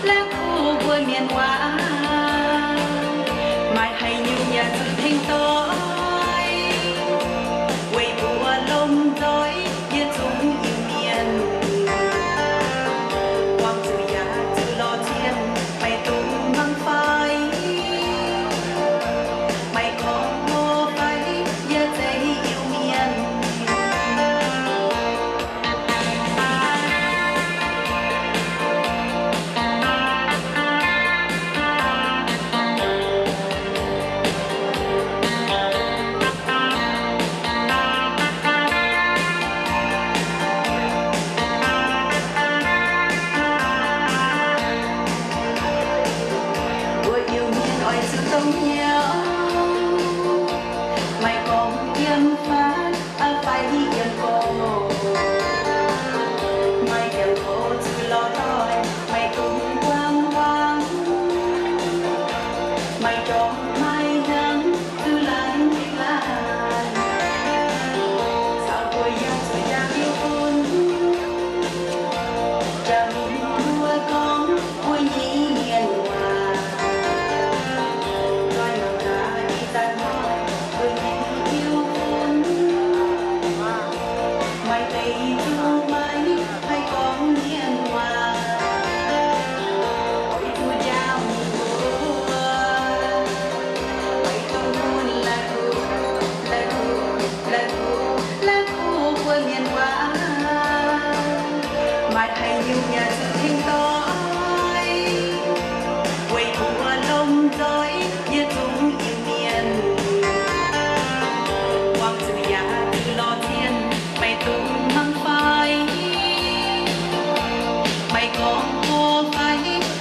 La'kuqv mbuo mienh waac, maaih haaix nyungc yaac zuqc tengx doix, weic mbuo lomh nzoih yietc zungv Iu-Mienh. Buangh zuqc yaac zuqc lorz zienh, maiv dungx mangc fai, maiv gorngv mbuo fai, yie zeiz Iu-Mienh. Mbuo Iu-Mienh oix zuqc dongh hnyouv, maiv gorngv yiem faatv fai yiem gorx, maaih jangx gorx zuqc lorz doic, maiv dungx buang wangc, maiv jorm maiv hnyangx zuqc laanh laanh, caux mbuo yaac zuqc jaa Iu-fun. Jaa mingh mbuo gorngv mbuo nyei mienh waac, nzoih mangc gaax ih zanc mbuo nyei Iu-fun, maaih deix zuqc maiv haih gorngv mienh waac, oix zuqc njaaux mbuo, oix zuqc mun la'kuqv, la'kuqv, la'kuqv, la'kuqv mbuo mienh waac. Maaih haaix nyungc yaac zuqc tengx doix, weic mbuo lomh nzoih yietc zungv Iu-Mienh. Buangh zuqc yaac zuqc lorz zienh, maiv dungx mangc fai, maiv gorngv mbuo fai,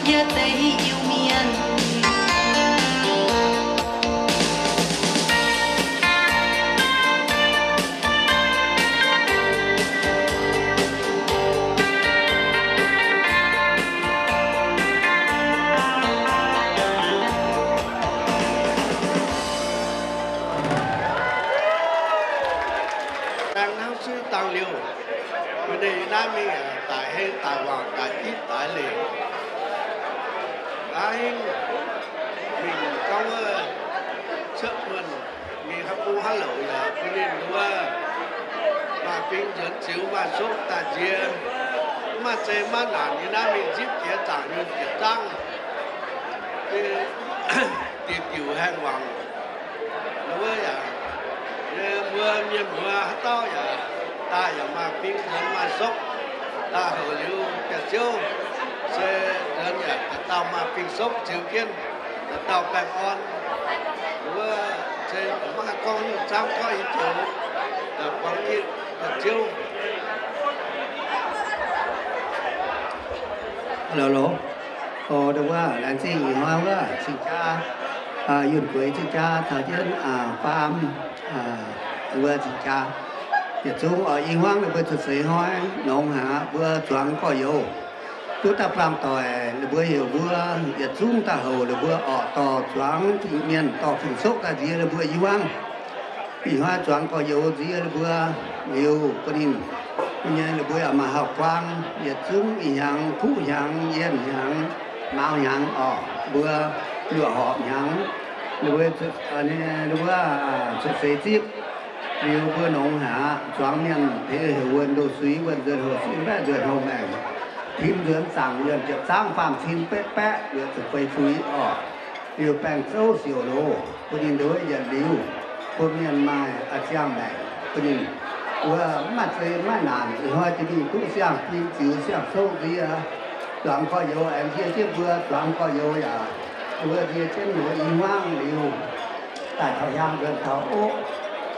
yie zeiz Iu-Mienh. Dangh hnangv suiv dangh liuz, mbuo ninh naaiv mingh daic heng daic waangc daic itv daic leic, aav hingv mingh gorngv wuov cuotv muonh mingh haaix bung haaix louc yaac bun ninh wuov maaih fingx nzuonx ziux maaih sokv daaih nziex, mv maaih zei maiv naanc nyei naaiv mingh nzipv jiex zaangc nyungc jiex zangv, diuc diuc haengh wangc. Wuov yaac, mbuo mienh muoz haaix dauh yaac daaih yaac maaih fingx nzuonx maaih sokv, daaih houc liuz jaax ziouv se nzuonx yaac dauh dauh maaih fingx sokv ziux jienv, dauh dauh baengh orn. Wuov se maiv haih gorngv nyungc, camv gorngv i joux, buangv jienv jaax ziouv. Hello, hello. O, ndau wuov laengz zingh ih hnoi wuov cing-jaa, yunh gueix cing-jaa caux jienv faam wuov cing-jaa. Yietc zungv oix i hmuangv ninh mbuo cuotv seix hnoi nongx haic aqv, mbuo zuangx gorx-youz duqv daaih buangh doic, ninh mbuo heuc mbuo yietc zungv daaih houc ninh mbuo orqc dorh zuangx mienh dorh fingx-sokv daaih nziex ninh mbuo i hmuangv. Ih hnoi zuangx gorx-youz nziex ninh mbuo liuz bun ninh, ninh mbuo yaac maaih hauv-buang, yietc zungv ih hnyangx, kuv hnyangx, yienh hnyangx, mauz hnyangx orqc, mbuo luoqc horpc hnyangx, ninh mbuo, ninh mbuo cuotv seix zipv liuz mbuo nongx haic aqv, zuangx mienh deix heuc wuonh ndoh suix, wuonh nzuonx hoc sin, mbaeqv nzuonx hoc maengc, tim nzuonx zaangc yuonh jiepc zaangv faam cin betv baeqv, liuz zuqc feix fuix orqc. Liuz baengh zouv siouc loz bun ninh nduov yietc liuz, bun mienh maaih a'ziangh maengc bun ninh. Wuov mv maaih zei maiv naanc, ih hnoi jiex mingh duqv siang-fim ziux siang-sou nziex, zuangx gorx-youz aengx nzie jienv mbuo, zuangx gorx-youz yaac mbuo nzie jienv mbuo i hmuangv liuz, daaih taux hiaang nzuonx taux oqv,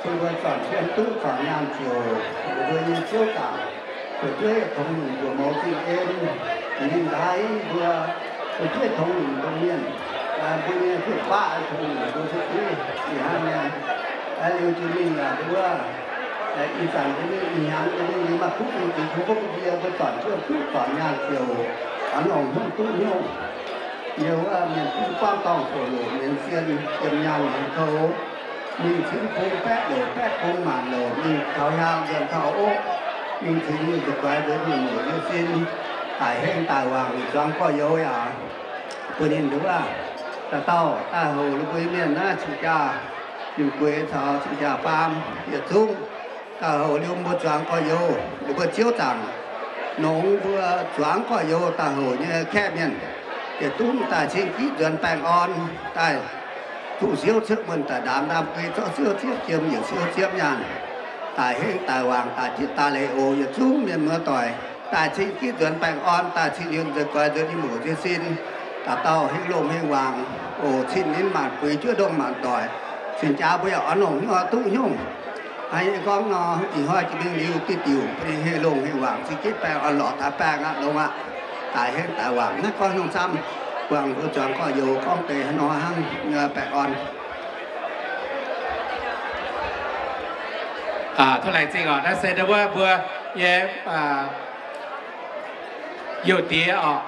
bun mbuo zornc jienv duqv zornc nyaanh ziouc mbuo nyei ziouv zaangc, fu'jueiv tongx nyungc mbuoqc mouz zingh en, ninh nqa'haav mbuo fu'jueiv tongx nyungc domh mienh, mbuo nyei fu'jueiv-baqv tongx nyungc mbuo fu'jueiv ih hnangv nyei. Liuz jiex mingh yaac nduov, ih zanc jiex mingh ih hnyangx jiex mingh maaih kuv bung ziex kuv bung yie mbuo zornc jienv duqv zornc nyaanh ziouc, a'hnongh hnyouv duqv hnyouv. Yie wuov mienh fingx buangv dorngh foc loc mienz sien yiem nyaanh hnyangx kou, mingh cin bung baeqv loc baeqv bung maanc loc, mingh taux hiaang nzuonx taux oqv, mingh cin mingh zuqc guaix nzuonx mingh loc yie sin. Daic hengv daic wangc zuangx gorx-youz yaac bun ninh nduov. Dauh dauh daaih houc ninh mbuo mienh naaiv cing-jaa, ninh gueix caux cing-jaa faam yietc zungv daaih houc liuz mbuo zuangx gorx-youz, ninh mbuo ziouv zaangc nongx mbuo zuangx gorx-youz daaih houc nyei kaeqv mienh yietc zungv daaih cing giqv nzuonx baengh orn, daaih zuqc siouv cuotv muonh daaih ndaamv ndaamv guei zorqv siouv ziepv jiem yietc siouv ziepv nyaanh, daic hengv daic wangc daaih jitv daaih leiz oc. Yietc zungv mienh muoz doic daaih cing giqv nzuonx baengh orn, daaih cing yunh nzuonx goix nzuonx i muoc nzie sin, dauh dauh hengh longh hengh wangc oc. Cing ninh maanc buix juov ndongh maanc doic, cing-jaa mbuo yaac oix longc hnyouv duqv hnyouv. Hnangv yie gorngv nor, ih hnoi jiex mingh liuz diuh diuc bun ninh hengh longh hengh wangc cing giqv baengh orn lorz daaih baengh aqv, longx aqv. Daic hengh daic wangc naaiv gorngv hnyouv camv, buangh mbuo zuangx gorx-youz gorngv deix haaix nor hnangv nyei baengh orn. Tov laengz zingh oc. Naaiv se ndau wuov mbuo nyei youh diex oc,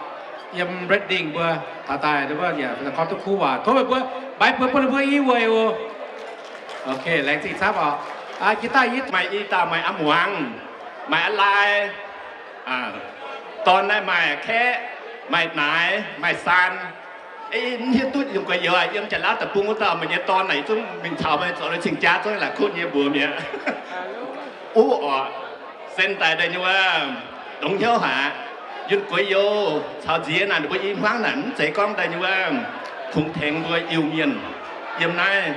yiem Redding mbuo taux daaih ndau wuov yaac gorngv duqv kuv waac. Tov meih mbuo mbaix buonc bun ninh mbuo i weic oc. Ok, laengz zingh camv oc. Jiex daaih yie maaih i dauh maaih a'muangx, maaih a'laai, dorn naaiv maaih kaeqv, maaih naaic, maaih saan. Mv hiuv duqv yiem guei youz aac, yiem Janx-Lauv deic-bung wuov dauh meih nyei dorn naaic zungv mingh caux meih zoux cing-jaa zungv la'kuqv nyei mbuox mi'aqv. Uv oc, sen daaih daaih nyei wuov, dongh hnyouv haic. Yiem guei youz caux nziex naaic ninh mbuo i hmuangv naaic mv zeiz gorngv daaih nyei wuov, kungx tengx mbuo Iu-Mienh yiem naaiv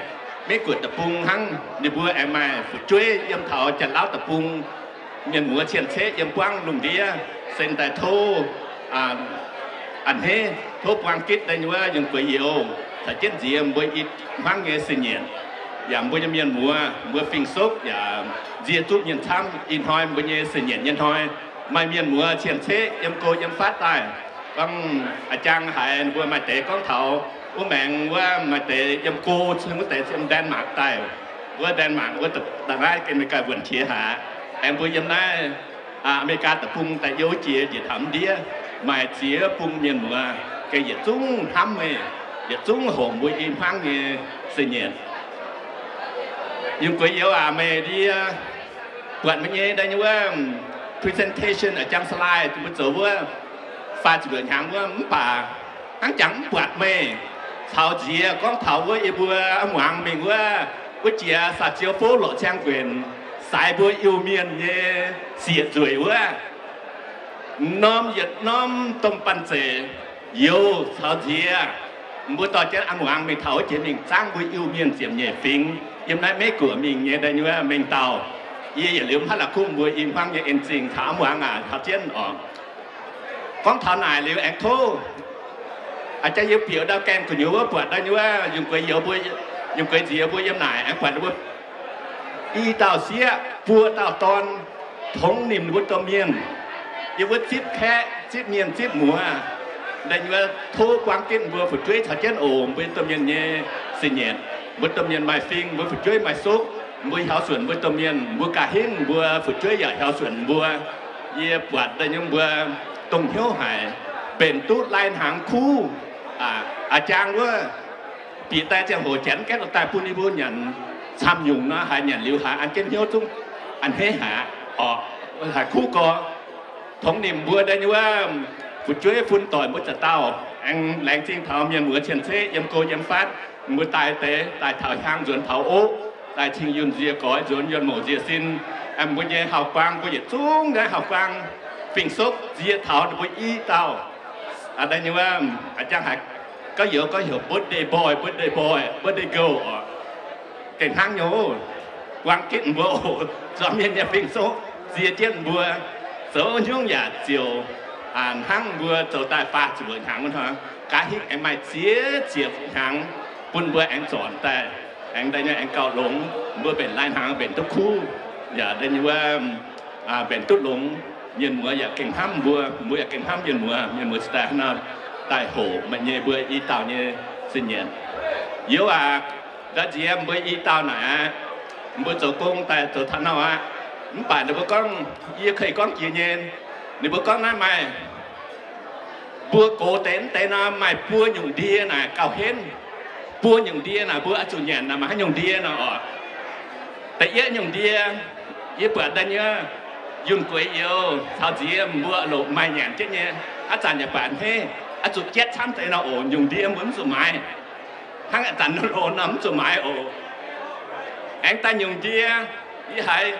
Meiv-Guoqv deic-bung hnangv. Ninh mbuo aengx maaih fu'jueiv yiem taux Janx-Lauv deic-bung, mienh muoz cien-ceqv yiem buangv lungh ndiev. Sen daaih tov a'hneiv, tov buang gitv daaih nyei wuov yiem guei youz caux jienv nziex mbuo i hmuangv nyei sin nyienc, yaac mbuo nyei mienh muoz mbuo fing-soqv yaac nzie zuqv mienh camv. Ih hnoi mbuo nyei sin nyienc nyei hnoi, maaih mienh muoz cien-ceqv yiem go yiem fatv daaih. Gorngv a'jang haiz mbuo maaih deix gorngv taux wuov maengx wuov maaih deix yiem go cun wuov deix yiem Denmark daaih. Wuov Denmark wuov da'naaiv gengh meih ganh wuonc qiex haic. Aengx mbuo yiem naaiv Aa^me^li^gaa deic-bung daaih youh jiex njiec taux mv ndiev, maaih ziex bung mienh muoz gengh yietc zungv hnamv meih, yietc zungv hoqc mbuo i hmuangv nyei sin nyienc. Yiem gueix youz aac, meih ndie buatc meih nyei daaih nyei wuov presentation a'jang slide mbuo zoux wuov faah ziepc luoqc hnyangx wuov mv baac hnangv jangx mv buatc meih caux nziex gorngv taux wuov yie mbuo muangx mingh wuov, wuov jiex saa-ziou fouv lorqc ciang-guenc, saaix mbuo Iu-Mienh nyei sieqv nzueic wuov. Norm yietc norm domh banh zeic youz caux nziex, mbuo dorh jienv muangx mingh taux wuov jiex mingh zangv mbuo Iu-Mienh ziepc nyeic fingx yiem naaiv Meiv-Guoqv mingh nyei daaih nyei wuov mengh dauh. Yie yietc liuz mv haih la'kuqv mbuo i hmuangv nyei en zingh taux muangx aac, taux jienv oc. Gorngv taux naaic liuz aengx tov a'jang yie bieqc ndau gaengh gu'nyuoz wuov buatc daaih nyei wuov yungz gueix youz mbuo, yungz gueix nziex mbuo yiem naaic aengx buatc mbuo i dauh sieqv buo dauh dorn, tongx nimc mbuo domh mienh. Yie mbuo zipv kaeqv, zipv mienh, zipv muoz. Daaih nyei wuov tov buang gitv mbuo fu'jueiv caux jienv oc, mbuo domh mienh nyei sin nyienc, mbuo domh mienh maaih fing, mbuo fu'jueiv maaih suqv, mbuo hiaux suonc mbuo domh mienh, mbuo ga'hingv mbuo fu'jueiv yaac hiaux suonc mbuo. Yie buatc daaih nyei mbuo dongh hnyouv haic, mbenc duqv lai-hnaangx kuv. A'jang wuov bieqc daaih ziangh hoc janx gaeqv daaih bun yie mbuo nyanc camv nyungc nor, haiz nyanc liuz haiz an jienv hnyouv zungv a'hneiv haic oc, haiz kuv gorx. Tongx nimc mbuo daaih nyei wuov fu'jueiv fun doic mbuo za'gengh aengx laengz zingh taux mienh muoz cien-ceqv yiem go yiem fatv, mbuo daaih deix daaih taux hiaang nzuonx taux oqv, daaih cing yunh nzie goix nzuonx yunh mouc nzie sin. Mbuo nyei hauv-guaang mbuo yietc zungv naaiv hauv-guaang fing-soqv nzie taux ninh mbuo i dauh daaih nyei wuov, a'jang haiz gorx-youz gorx-youz birthday boy, birthday boy, birthday girl oc. Gengh hnangv nyei, buang gitv mbuo oc, zuangx mienh nyei fing-soqv nzie jienv mbuo, zoux hnyungv yaac ziouc hnangv mbuo zoux daaih faah ziepc luoqc hnyangx wuov hnoi, ga'hingv aengx maaih ziex ziepc hnyangx bun mbuo aengx zornc daaih, aengx daaih nyei aengx gauh longx, mbuo mbenc lai-hnaangx mbenc duqv kuv, yaac daaih nyei wuov mbenc duqv longx. Mienh muoz yaac gengh hnamv mbuo, mbuo yaac gengh hnamv mienh muoz. Mienh muoz cingx daaih hnangv nor daaih hoqc meih nyei mbuo i dauh nyei sin nyienc. Youz aac, ndau nziex mbuo i dauh naaic aqv, mbuo zoux gong daaih zoux taux naaiv aqv. Mv baac ninh mbuo gorngv, yie kei gorngv jiex nyei, ninh mbuo gorngv naaiv maaih mbuo gox deix mv deix nor maaih buo nyungc ndie naaic gauh henv. Buo nyungc ndie naaic mbuo oix zuqc nyanc naaic maaih haaix nyungc ndie nor oc. Da'yietv nyungc ndie, yie buatc daaih nyei Yunh Gueix youz caux nziex mbuo loc maaih nyanc jienv nyei. Aav zanc yaac baac hneiv, oix zuqc jatv camv deix nor oc. Nyungc ndie mbuo mv zuqc maaiz. Hnangv ih zanc loz nor mv zuqc maaiz oc. Aengx daaih nyungc ndie, yie haiz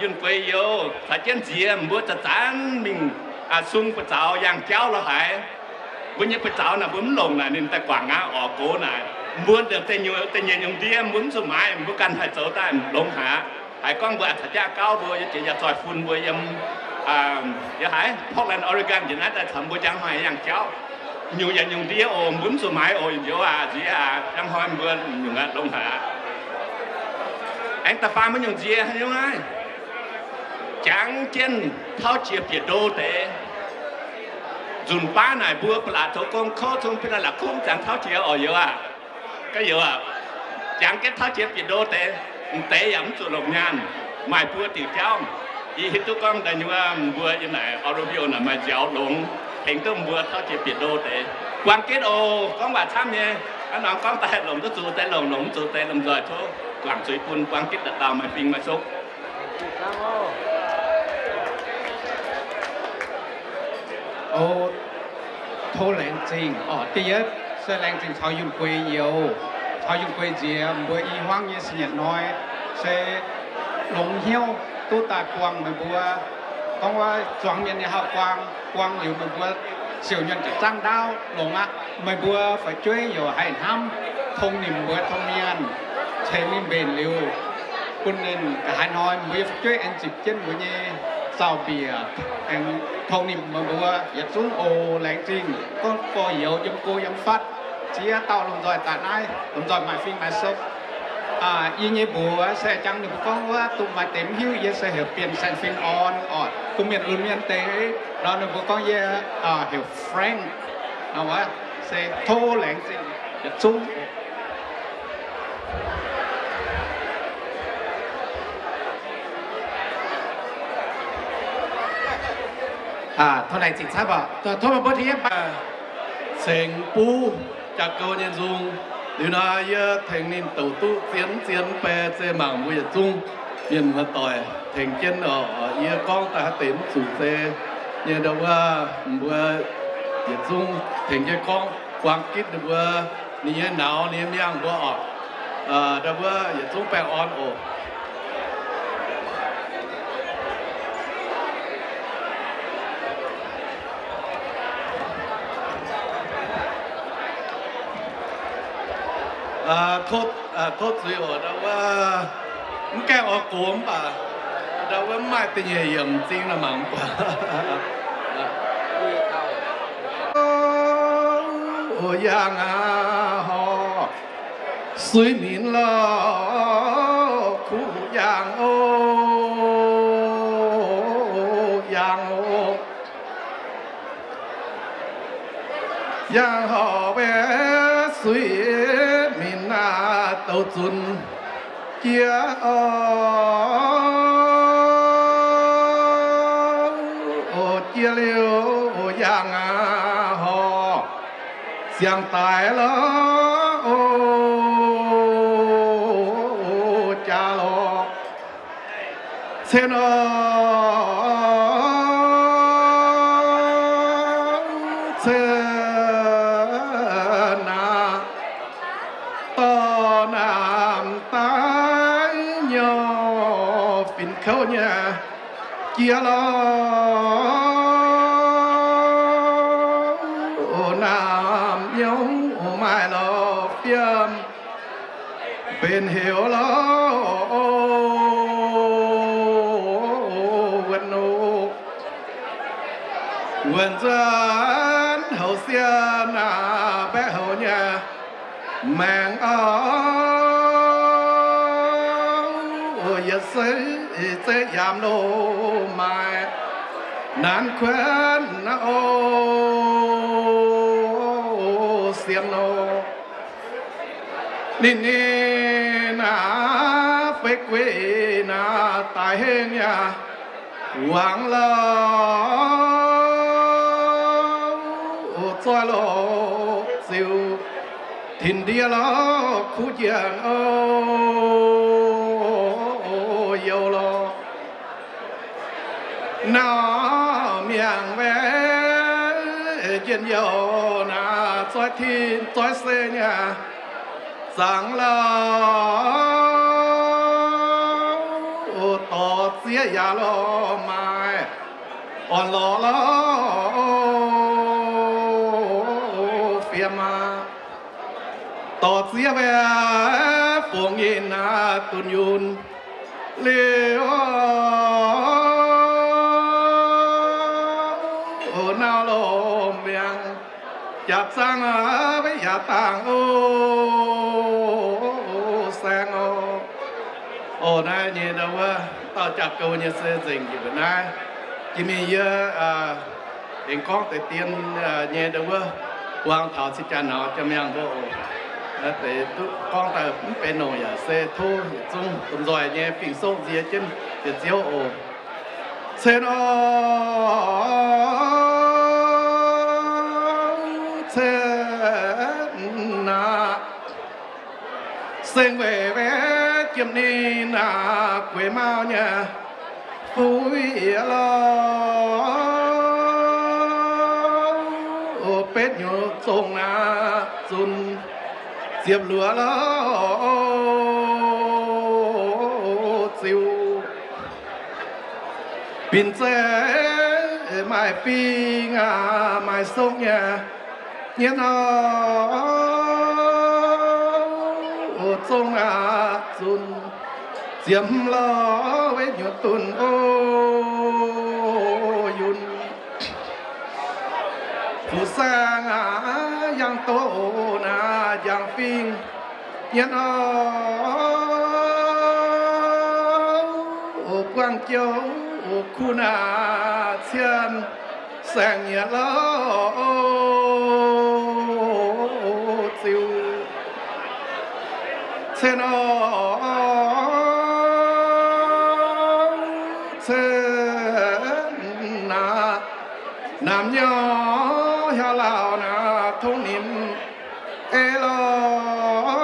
Yunh Gueix youz caux jienv nziex mbuo zanc-zanc mingh sung buoz-zaux yangh jauv lo haaix. Mbuo nyei buoz-zaux naaic mbuo mv longc naaic ninh daaih guangc aqv, orqc gox naaic. Mbuo deix nyungc ndie mbuo mv zuqc maaiz, mbuo ganh haih zoux daaih longx haic aqv. Haiz gorngv mbuo a'caux jaav gauv mbuo yie jiex yaac zoih fun mbuo yiem, yie haiz Portland, Oregon njiec naaiv daaih caux mbuo njang hnoi yangh jauv. Nyungc yaac nyungc ndie oc, mbuo mv zuqc maaiz oc, youz aac, nziex aac, njang hnoi mbuo nyungc aqv, longx haic aqv. Aengx da'faam mbuo nyungc nziex haaix nyungc naaiv, jangx jienv tauv jiex bieqc ndo deix. Nzunc baav naaic mbuo ba'laqc zoux gong kouv cong-bienx la'kuqv, jangx tauv jiex orqc, youz aac. Ga'youz aac, jangx jienv tauv jiex bieqc ndo deix, m'deix yaac mv zuqc longc nyaanh, maaih buo diuc jauv. Yie hiuv duqv gorngv da'nyeic mbuo yiem naaic Oroville naaic maaih nziaaux longx, tengx duqv mbuo tauv jiex bieqc ndo deix. Buang gitv oc. Gorngv waac camv nyei, aav norm gorngv daaih longc duqv zuqc deix longc, longc mv zuqc deix lomh nzoih tov guangc zuiz bun. Buang gitv dauh dauh, maaih fing maaih sokv. O, tov laengz zingh. Orqc, da'yietv se laengz zingh caux Yunh Gueix youz, caux Yunh Gueix nziex mbuo i hmuangv nyei singx nyietc hnoi se longx hnyouv duqv daaih buangh meih mbuo. Gorngv wuov zuangx mienh nyei hauv-buang, buangh liuz meih mbuo siouc nyuonh ziepc zaangv ndaauv longx aqv. Meih mbuo fu'jueiv yaac haih hnamv tong nimc mbuo tong mienh, ceix mingh mbenc liuz bun ninh. Nqa'haav hnoi mbuo nyei fu'jueiv aengx zipc jienv mbuo nyei zaux-mbiec, aengx tong nimc meih mbuo yietc zungv oc. Laengz zingh gorngv gorx-youz yiem go yiem fatv, ziex dauh lomh nzoih daaih naaiv, lomh nzoih maaih fing maaih sokv. Yie nyei mbuox se jangx ninh mbuo gorngv wuov, dongh maaih deix mv hiuv, yie se heuc Bienh Saeng Fin Orn, orqc, dongh mienh lunx mienh deix nor, ninh mbuo gorngv yie heuc Frank nor. Wuov se tov laengz zingh yietc zungv. Tov laengz zingh camv oc. Tov meih mbuo tengx yie cengx buv jaax-goux nyei nzung. Liuz nor yie tengx ninh douc duqv zien zien bae zei mangc mbuo yietc zungv mienh muoz-doic tengx jienv oc. Yie gorngv daaih haaix deix mv zuqc zei nyei ndau wuov, mbuo yietc zungv tengx jienv gorngv, buang gitv ninh mbuo, ninh nyei nauz, ninh nyei miangh mbuo oc. Ndau wuov yietc zungv baengh orn oc. Tov zuiz oc. Ndau wuov mv gaengh oix gox mv baac ndau wuov mv maaih da'nyeic yiemc m'zing nor mangc mv baac. Yangh aqv horc, suiv minc lorh kuv yangh oc, yangh oc. Yangh horc, suiv minc aah, douc zunc jiex oc. Jiex liuz yangh aqv horc, siang-daic lorh jaax lorh. Cen oc, cen aqv, dorh naamh daaih nyorx fin-kouv nyei jiex lorh. Naamh nyorx maaih lorh fiem mbenc heuc lorh wuonh oc. Wuonh nzuonx houx sienh aac, mbaeqc houx nyei maengc oc. Yietc seix zeiv yaac loz-maaih naanc kuonx oc, sienx oc. Ninh nyei naaiv fei gueix naaiv daaih hengx yaac wangc lorh, zoih lorh ziux tin-ndiev lorh kuv jiex oc, youh lorh. Nor miangh mbaeqc njien-youh naaic, zoih tin zoih se nyei, zaangc lauh dorh zieqv yaac lorh maaih orn-lorqc lauh fiem aqv. Dorh zieqv mbaeqc fungx nyei naaic, dunh yunh liuz nor lorh miangh jaax zaangv mbaeqc yaac dangh o saeng o. O naaiv nyei ndau wuov dauh jaax-goux nyei se nzengc njiec mbuo naaiv. Jiex mingh yie aengx gorngv deix dien nyei ndau wuov buang taux cing jaa nauz jaa miangh mbuo oc. Deix duqv gorngv daaih mv benx longc yaac se tov yietc zungv domh nzoih nyei fingx-soqv nzie jienv yietc ziouv oc. Cen o, cen aqv. Seng weic mbaeqc jiem ninh naaic, gueix mauv nyei fuiv lorh, betv nyutc zong naaic zunc ziepc luoqc lorh ziux. Binc zeiv maaih fingx aac, maaih song nyei, nyei nor, zong aac zunc ziepc lorh weic nyutc dunh o yunh. Fuqv saeng aac, yangh doz naaic njang fingx, nyei nor, buangh jouv kuv naaic cien saeng nyei lorh ziux. Cen o, cen aqv. Naamh nyorx hiaaux lauh naaic tongv nimc ei lorh,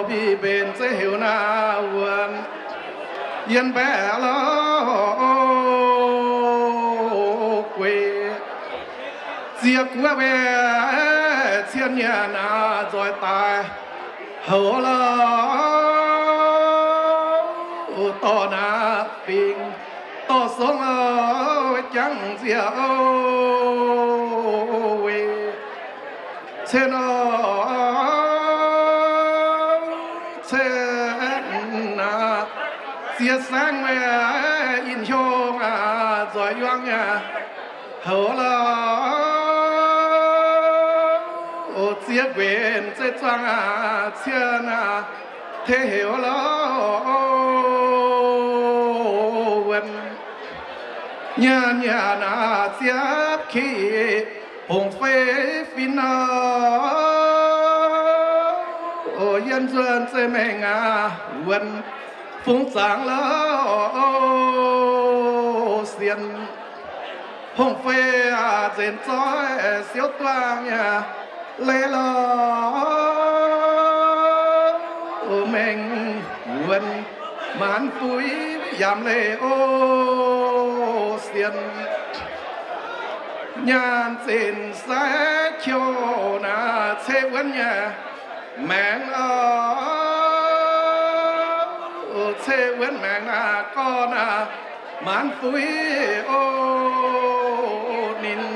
mbic mbenc zeiv heuc naaic wuonc yien mbaeqc lorh gueix. Ziex guoqv mbaeqc cien nyanc naaic nzoih daaih houc lorh, dorh naaic fingx dorh song lorh jangv nziex o weic. Cen o, cen aqv. Ziex saengv mbaeqc in hiong aac nzoih yuang nyei houc lorh, ziex guenc zeiv zuangx aac cien aac tei heuc lorh wuonc. Nyanc nyanc naaic ziepv kiv hongh fei fin nor, yiem nzuonx zeiv mengh aac wuonc fungx zaangc lorh sienx. Hongh fei aac nzenc zoih siouv duangh nyei leiz lorh mengh wuonc maanc fuix yaac leiz o sienx. Nyaanh zinc sai qiu naaic ceix wuonv nyei maengx lorh, ceix wuonv maengx naaic gorn naaic maanc fuix o ninh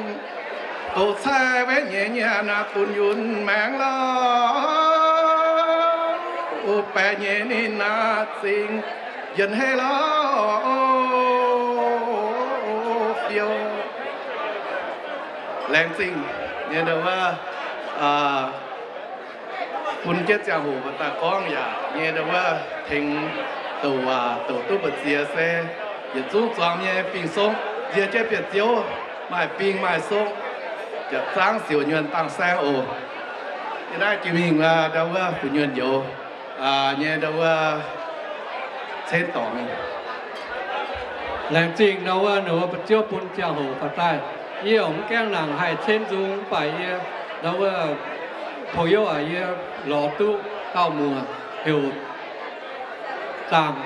doqc cai weic nyeic nyanc naaic dunx yunc maengx lorh, baeqc nyeic ninh naaic zingx yienx hei lorh fiou. Laengz zingh nyei ndau wuov bun jienv ziangh hoc daaih gorngv yaac nyei ndau wuov tengx douc waac douc duqv mbu'ziex se yietc zungv zuangx nyei fingx-songv nzie jienv bieqc ziouv maaih fingx maaih songv, jaax zaangv siouc nyuonh dangh saeng oc. Yie naaiv jiex mingh ndau wuov fu'nyuonh youz nyei ndau wuov cen dorngx. Laengz zingh ndau wuov, ndau wuov mbu'ziex bun ziangh hoc baac daaih. Yie mv gaengh nangc haih cen nzung mv baac yie ndau wuov pou-youv aac, yie lorz duqv dauh muoc heuc Zaangc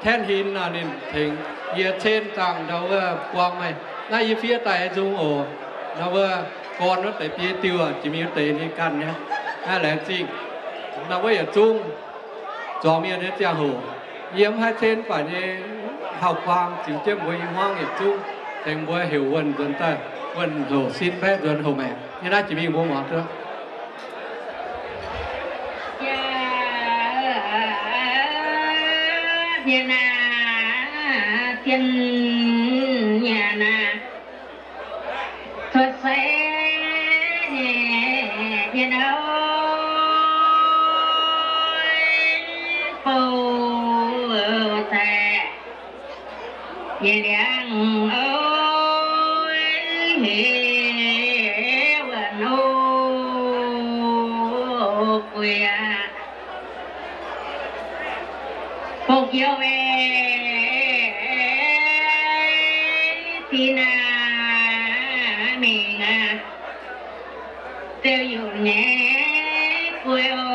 Tenv hin nor ninh tengx yie cen dangh ndau wuov buang meih. Naaiv yie fiev daaih nzung oc. Ndau wuov gorn wuov deix biei diuh, jiex mingh wuov deix ninh ganh nyei. Naaiv laengz zingh. Ndau wuov yietc zungv zuangx mienh nyei ziangh hoc, yie mv haih cen baac nyei hauv-buang ziux jienv mbuo i hmuangv yietc zungv, tengx mbuo heuc wuonh nzuonx daaih, wuonh houc sin mbaeqv nzuonx houc maengc. Yie naaiv jiex mingh mbuo muangx duqv. Mienh aac, zien mienh aac, cuotv seix nyei mienh oix, bou daaih nyei ndiangx oix, heix wuonh oix guix aqv. Bouh jiex weic sin aac, mingh aac, ziouc yunc nyei guei oc.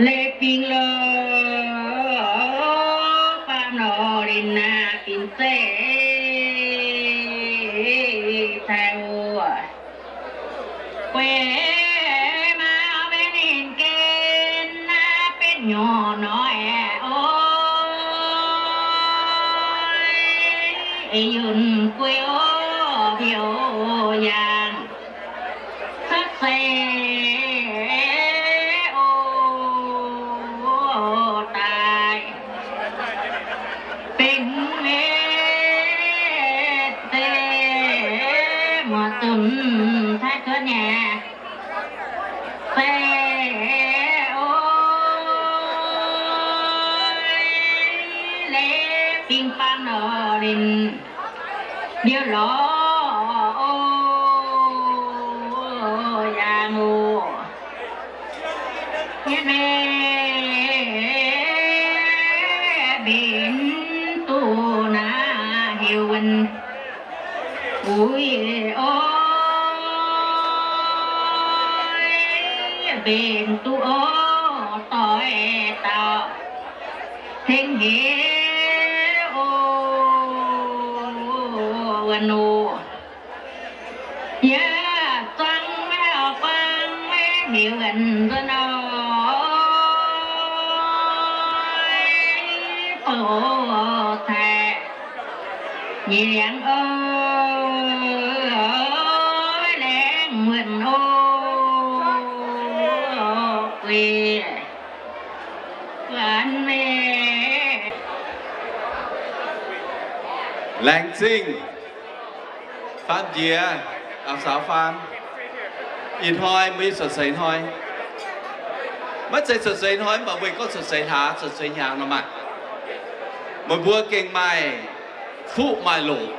Leiz bingx loh, baamh norqc linc aac, bingx zeiv taaih oc. Gueix maa maiv ninh gen naaiv betv nyorc nor aeqv, oix eix yunh guei oc, mbiouh yaangh cuotv seix oc, daaih benx maiv zeiz muoz-zunc taaih cuotv nyei. Seix oc, leiz bingx baamh norqc linc mbiouh lorz oc, yaangh oc. Yie mbenc duqv naaiv heuc wuonh uix oc, mbenc duqv oc, doix dauh tengx heix oc, wuonh oc. Yie zuangx maiv auv-buang maiv heuc wuonh nzuonx oc, bouh taaih nyei ndiangx oc, laengz wuonh oc, gueix guanv meih. Laengz zingh. Faam njiec, auv-saaux faam. Ih hnoi mbuo nyei cuotv seix hnoi, maiv zeiz cuotv seix hnoi mv baac weic gorngv cuotv seix hlaax, cuotv seix hnyangx nor maah, meih mbuo gengh maaih fuqv maaih loc,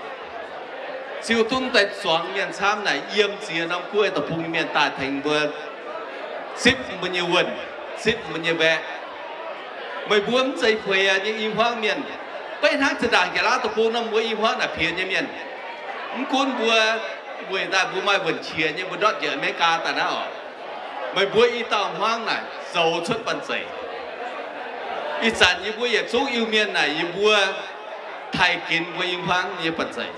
ziouc duqv daaih zuangx mienh camv naaic, yiem ziex norm guoqv deic-bung nyei mienh daaih tengx mbuo zipv mbuo nyei wuonh, zipv mbuo nyei mbaeqc. Meih mbuo mv zeiz feix nyei i hmuangv mienh. Beiv hnangv zinh ndaangc Janx-Laauv deic-bung nor mbuo i hmuangv naaic piex nyei mienh. Mv gunv mbuo weic daaih mbuo maaih wuonh qiex nyei, mbuo ndortv njiec America daaih naaiv oc, meih mbuo i dauh hmuangv naaic zoux cuotv banh zeic. Ih zanc yie mbuo yietc zungv Iu-Mienh naaic yie mbuo taaih ginx mbuo i hmuangv nyei banh zeic.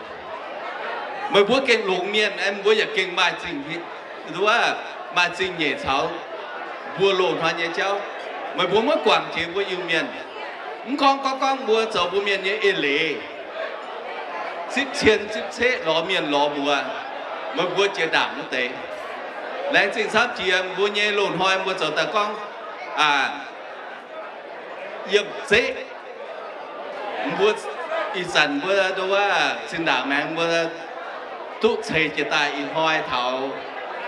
Meih mbuo gengh longx mienh, mbuo yaac gengh maaih zingh, maaih zingh nyeic caux mbuo loz-hnoi nyei jauv. Meih mbuo maiv guangc jiex mbuo Iu-Mienh. Mv gorngv gorngv gorngv mbuo zoux mbuo mienh nyei eix-leiz, zipv cien zipv ceqv lorz mienh lorz muoz, meih mbuo jiex ndaangc wuov deix. Laengz zingh camv jiex mbuo nyei loz-hnoi mbuo zoux daaih gorngv yiem zeqv. Mbuo ih zanc mbuo nduov zinh ndaangc maengx mbuo duqv ceix jiez daaih ih hnoi taux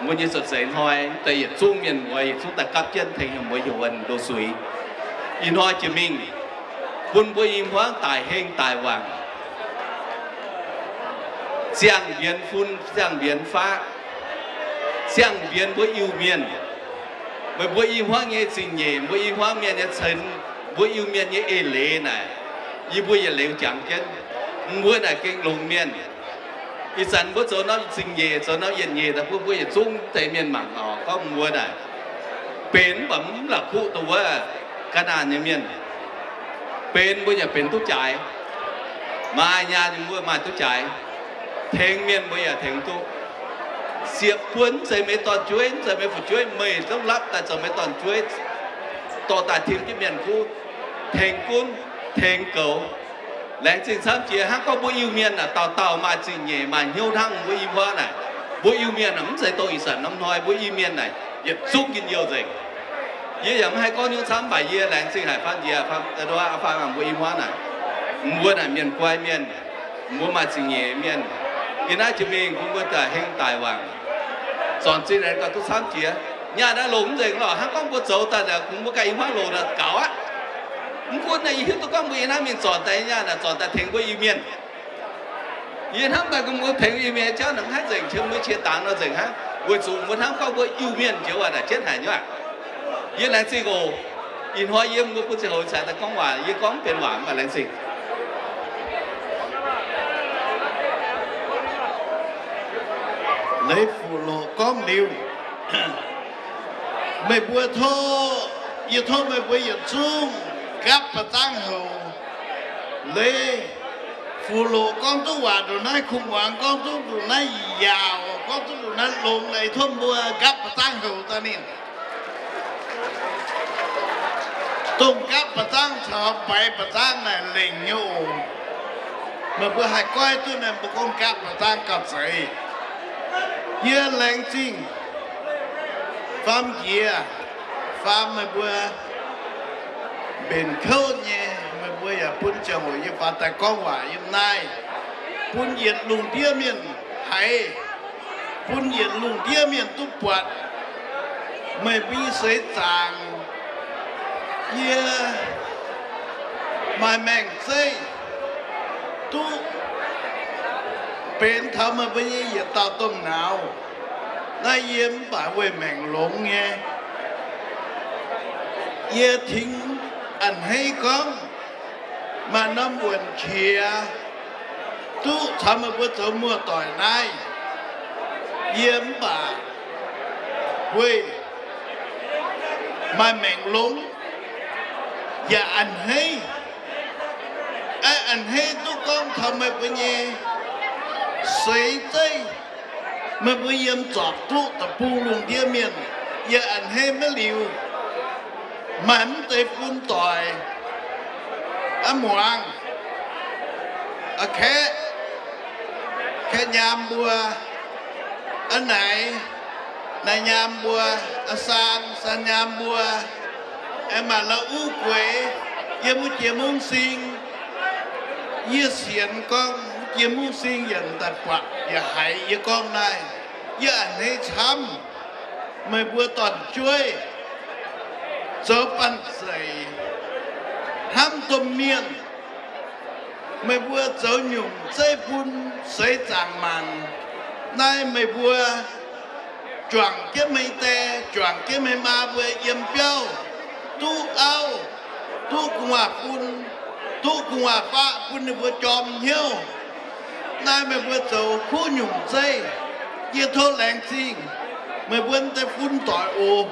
mbuo nyei cuotv seix hnoi, deix yietc zungv mienh muoz yietc zungv daaih gapv jienv tengx mbuo heuc wuonh loz-suix. Ih hnoi jiex mingh bun mbuo i hmuangv daic heng daic wangc, ziangh mbienx fun, ziangh mbienx faqv, ziangh mbienx mbuo Iu-Mienh. Meih mbuo i hmuangv nyei zingh nyeic, mbuo i hmuangv mienh nyei ceix, mbuo Iu-Mienh nyei eix-leiz naaic, yie mbuo yietc liuz jangx jienv. Mbuo naaic gengh longx mienh. Ih zanc mbuo zoux norm zingh nyeic, zoux norm yietc nyeic daaih bun mbuo yietc zungv deix mienh mangc oc. Gorngv mbuo naaic benx mv baac mv la'kuqv dongh wuov ga'naaiv nyei mienh. Benx mbuo yaac benx duqv jaaix. Maaih nyaanh mbuo maaih duqv jaaix. Tengx mienh mbuo yaac tengx duqv. Siepv buonv mv zeiz meih dorn-jueiv, mv zeiz meih fu'jueiv, meih zungv lapv daaih zoux meih dorn-jueiv, dorh daaih tim jienv mienh kuv, tengx gunv, tengx goux. Laengz zingh camv jiex. Hnangv gorngv mbuo Iu-Mienh naaic, dauh dauh maaih zingh nyeic maaih hnyouv hnangv mbuo i hmuangv naaic. Mbuo Iu-Mienh naaic mv zeiz dongh ih zanc norm hnoi, mbuo Iu-Mienh naaic yietc zungv njien-youh nzengc. Yie yaac mv haih gorngv hnyouv camv, mv baac yie laengz zingh haic faam njiec, faam mbuo i hmuangv naaic, mbuo naaic mienh guai mienh, mbuo maaih zingh nyeic mienh. Yie naaiv jiex mingh bun mbuo daaih heng daic wangc, zornc zinh aengx gauh duqv camv jiex. Nyaanh naaiv longc mv nzengc lorqc. Hnangv gorngv mbuo zoux daaih naaic, kungx mbuo ganh i hmuangv longc naaic gaux aqv. Mv gunv naaiv yie hiuv duqv gorngv mbuo yie hnamv mingh zornc daaih nyaanh naaic, zornc daaih tengx mbuo Iu-Mienh. Yie hnamv daaih kungx mbuo tengx Iu-Mienh jauv naaic mv haih nzengc, qiemx mbuo qiex dangx nor nzengc hnangv, weic zuqc mbuo hnamv gorngv mbuo Iu-Mienh joux waac naaic jienv haic nyei aqv. Yie laengz zingh oc. Ih hnoi yie mbuo bun ziangh hoc cingx daaih gorngv waac, yie gorngv mv benx waac mv baac laengz zingh. Leiz Fuqv Loqc gorngv liuz, meih mbuo tov, yie tov meih mbuo yietc zungv gapv ba'zangv houc. Leiz Fuqv Loqc gorngv duqv waac ndongc naaiv, Kungx Muangx gorngv duqv ndongc naaiv yaauc, gorngv duqv ndongc naaiv longx, leiz tov mbuo gapv ba'zangv houc daaih ninh. Dongh gapv ba'zangv caux baix ba'zangv naaic lengc nyei oc. Meih mbuo haih goiv duqv naaic, mbuo gorngv gapv ba'zangv gauh zeiz. Yie laengz zingh faam jiex, faam meih mbuo mbenc kouv nyei, meih mbuo yaac bun ziangh hoc yie faaux daaih gorngv waac yiem naaiv, bun yietc lungh ndiev mienh haiz, bun yietc lungh ndiev mienh duqv buatc meih mbuo nyei seix zaangc. Yie maaih maengc zeiv duqv benx taux meih mbuo nyei yietc dauh domh nauz. Naaiv yie mv baac weic maengc longx nyei. Yie tengx a'hneiv gorngv, maaih norm wuonc qiex duqv caux meih mbuo zoux muoz-doic naaiv, yie mv baac weic maaih maengc longx yaac a'hneiv, a'hneiv duqv gorngv taux meih mbuo nyei seix zeiv. Meih mbuo yiem zorpc duqv deic-bung lungh ndiev mienh, yie a'hneiv maiv liuz. Maaih mv deix fun doic, a'muangx, a'kaeqv, kaeqv nyaam mbuo, a'naix, naix nyaam mbuo, a'saan, saan nyaam mbuo, aengx maaih la'uv gueix yiem wuov jiex mungv sing. Yie sienx gorngv wuov jiex mungv sing yaac daaih buatc yaac haiz yie gorngv naaiv. Yie a'hneiv camv. Meih mbuo dorn-jueiv zoux banh zeic hnamv domh mienh. Meih mbuo zoux nyungc zeiv bun seix zaangc mangc. Naaiv meih mbuo juangc jienv meih die, juangc jienv meih maa mbuo yiem biauv, duqv auv, duqv gu'nguaaz fun, duqv gu'nguaaz faqv bun ninh mbuo jorm hnyouv. Naaiv meih mbuo zoux kuv nyungc zeiv, yie tov laengz zingh meih mbuo deix fun doic oc.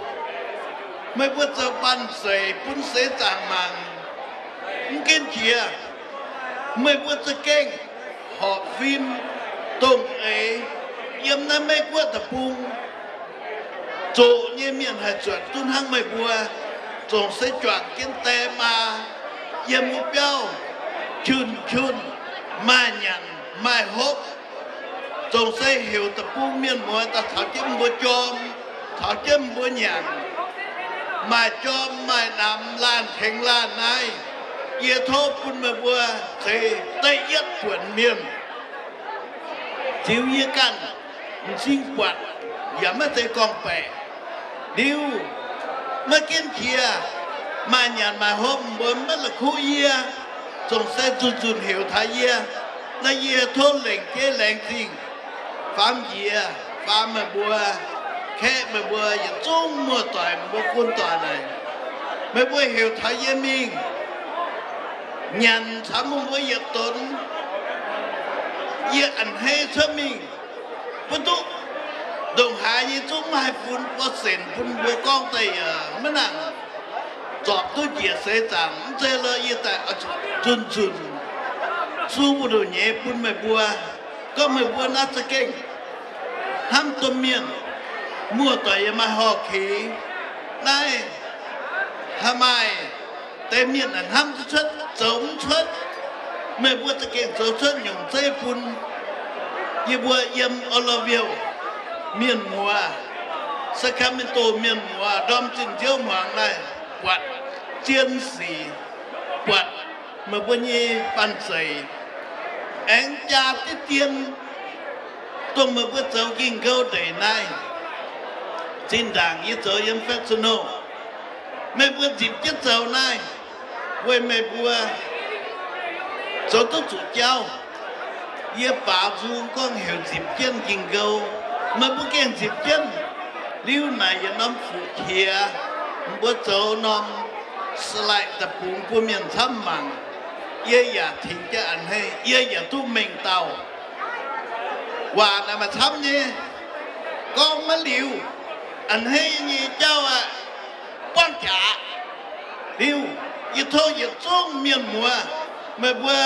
Meih mbuo zoux banh zeic bun seix zaangc mangc. Mv ginv jiex, meih mbuo za'gengh horpc fim dongh eix yiem naaiv Meiv Guoqv deic-bung zoqc nyei mienh haih zuotc duqv hnangv meih mbuo, zongc se juangc jienv die maa yiem wuov biauv, qun-qun, maaih nyanc maaih hopv, zongc se heuc deic-bung mienh muoz daaih taux jienv mbuo jorm, taux jienv mbuo nyanc, maaih jorm maaih namx laanh tengx laanh naaiv. Yie tov bun meih mbuo ceix da'yietv buonc mienh. Ziux yie ganh m'zing buatc yaac maiv zeiz gorngv-baeqc. Liuz maiv ginv jiex, maaih nyanc maaih hopv mbuo maiv la'kuqv yie, zongc se nzunc-nzunc heuc taux yie. Naaiv yie tov lengc jeiv laengz zingh faam jiex, faam meih mbuo, kaeqv meih mbuo yietc zungv muoz-doic, mbuo fun doic naaic. Meih mbuo heuc taux yie mingh nyanc caux meih mbuo yietc donx. Yie a'hneiv cuotv mingh, mbuo duqv ndongc haaix nyei zungv maiv haih funx, mbuo senc bun mbuo gorngv daaih yaac maiv nangc zorpc duqv njiec seix zaangc. Mv zeiz lorqc, yie daaih zunh zunc su mbu'ndongx nyei bun meih mbuo, gorngv meih mbuo naaiv za'gengh hnamv domh mienh, muoz-doic yaac maaih horh keix. Naaiv haaix maaih deix mienh hnamv duqv cuotv, zoux mv cuotv, meih mbuo za'gengh zoux cuotv nyungc zeiv bun yie mbuo yiem Oroville mienh muoz, Sacramento mienh muoz, ndorm zinh nziouv hmuangx naaiv buatc zien sic, buatc meih mbuo nyei banh zeic, aengx jaa diqv dien, dongh meih mbuo zoux Ging-Nqou ndeic naaiv. Zinh ndaangc yie zoux yiem Fresno, meih mbuo nzipc jienv zoux naaiv, weic meih mbuo zoux duqv zuqc jauv. Yie baaux nzung gorngv heuc nzipc jienv Ging-Nqou, meih mbuo gengh nzipc jienv. Liuz naaic yietc norm fuqv-qiex, mbuo zoux norm slide da'bungx bun mienh camv mangc. Yie yaac tengx jienv a'hneiv, yie yaac duqv mengh dauh. Waac naaic maaih camv nyei, gorngv maiv liuz, a'hneiv nyei jauv aeqv, buangv jaax. Liuz, yie tov yietc zungv mienh muoz, meih mbuo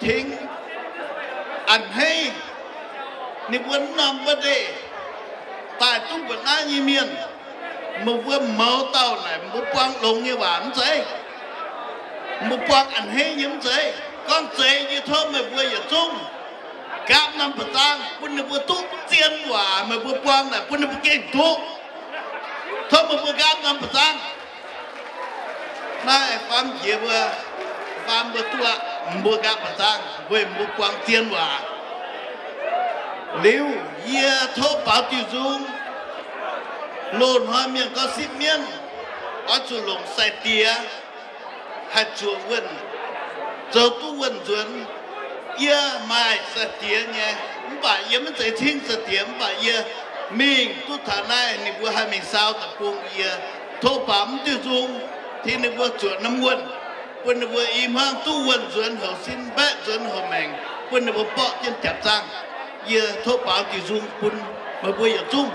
tengx a'hneiv ninh mbuo norm birthday daaih duqv mbuoqc naaiv nyei mienh. Meih mbuo mouz dauh naaic, mbuo buang longx nyei waac mv zeiz, mbuo buang a'hneiv nyei mv zeiz. Gorngv zeiz, yie tov meih mbuo yietc zungv nqaapv norm ba'zang bun ninh mbuo duqv zien waac. Meih mbuo buang naaic bun ninh mbuo gengh duqv. Tov meih mbuo nqaapv norm ba'zang. Naaiv faam jiex mbuo, faam mbuo duqv aqv, mbuo nqaapv ba'zang weic mbuo buang zien waac. Liuz yie tov baaux diuh nzung, loz-hnoi mienh gorngv sipv mienv, oix zuqc longc sai-diex haih zuoqc wuonh, zoux duqv wuonh nzuonx. Yie maaih sai-diex nyei, mv baac yie maiv zeiz cingv sai-diex, mv baac yie mingh duqv taux naaiv, ninh mbuo haih mingh saau deic-bung. Yie tov baaux mv diuh nzung tengx ninh mbuo zuoqc norm wuonh, bun ninh mbuo i hmuangv duqv wuonh nzuonx houc sin, mbaeqv nzuonx houc maengc, bun ninh mbuo borqv jienv jaapc zaangv. Yie tov baaux diuh nzung bun meih mbuo yietc zungv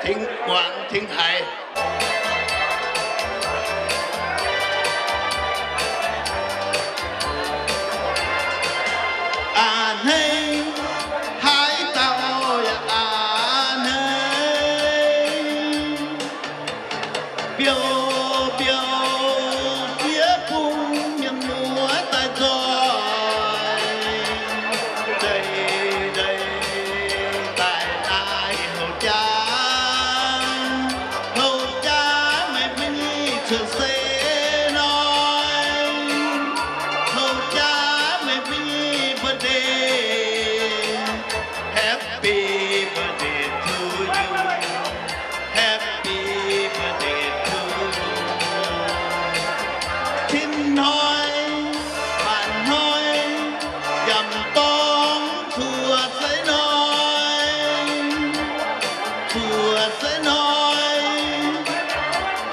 tengx muangx tengx haiz. A'hneiv, haaix dauh yaac a'hneiv. Biouv biouv jiex bung mienh muoz daaih nzoih, ndeic ndeic daaih naaiv houc jaax. Houc jaax meih mbuo nyei cuotv seix hnoi, houc jaax meih mbuo nyei birthday. Happy birthday to you. Happy birthday to you. Tin hnoi, maanc hnoi, yaac dorngx cuotv seix hnoi, cuotv seix hnoi.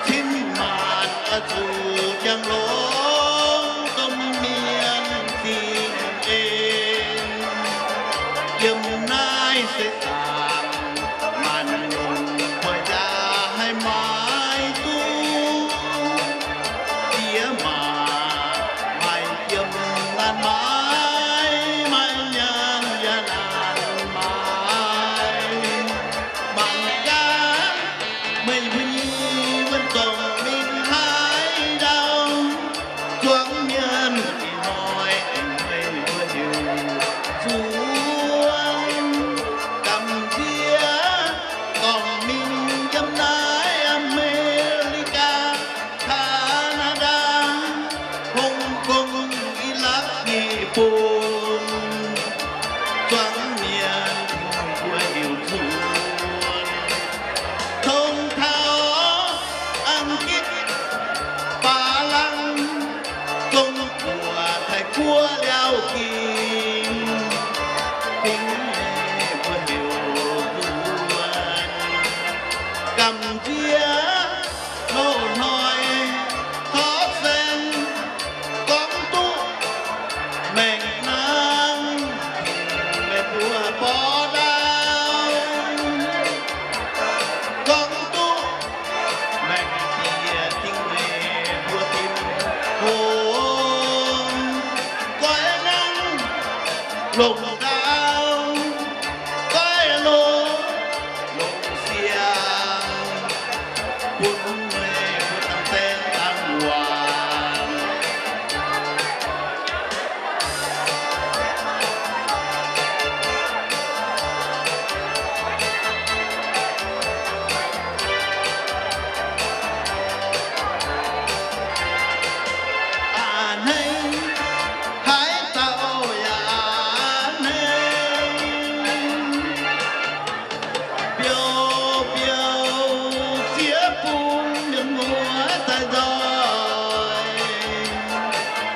Cin maanc oix zuqc jangx longx domh mienh zingh en. Yiem naaiv seix zaangc maanc nyungc mbuo yaac haih maaiz duqv. Diex maac maaih jiem naanc maaiz, maaih nyaanh yaac naanc maaiz. Mangc gaax meih mbuo nyei wuonh dorngh mingh haaix ndau. Zuangx mienh ih hnoi aengx meih mbuo heuc nzuonx. Gamh nziex dorngh mingh yiem naaiv Aa^me^li^gaa, Kaa^naa^daa, Hong Kong, Iraq, Nyeqc Bung. Zuangx mienh meih mbuo heuc nzuonx. Tong taux Ang^gitv, Baav Langv, Zong Guoqv, Taiv Guoqv, Liaauh Ging, Dingc Nyeic mbuo heuc nzuonx. Gamh nziex loz-hnoi torv saeng gorngv duqv maengc Longc gau, goiv longx, longc siang, bun meih mbuo dangh saeng dangh waanc. A'hneiv haaix dauh yaac a'hneiv. Biouv biouv ziex bung mienh muoz daaih nzoih,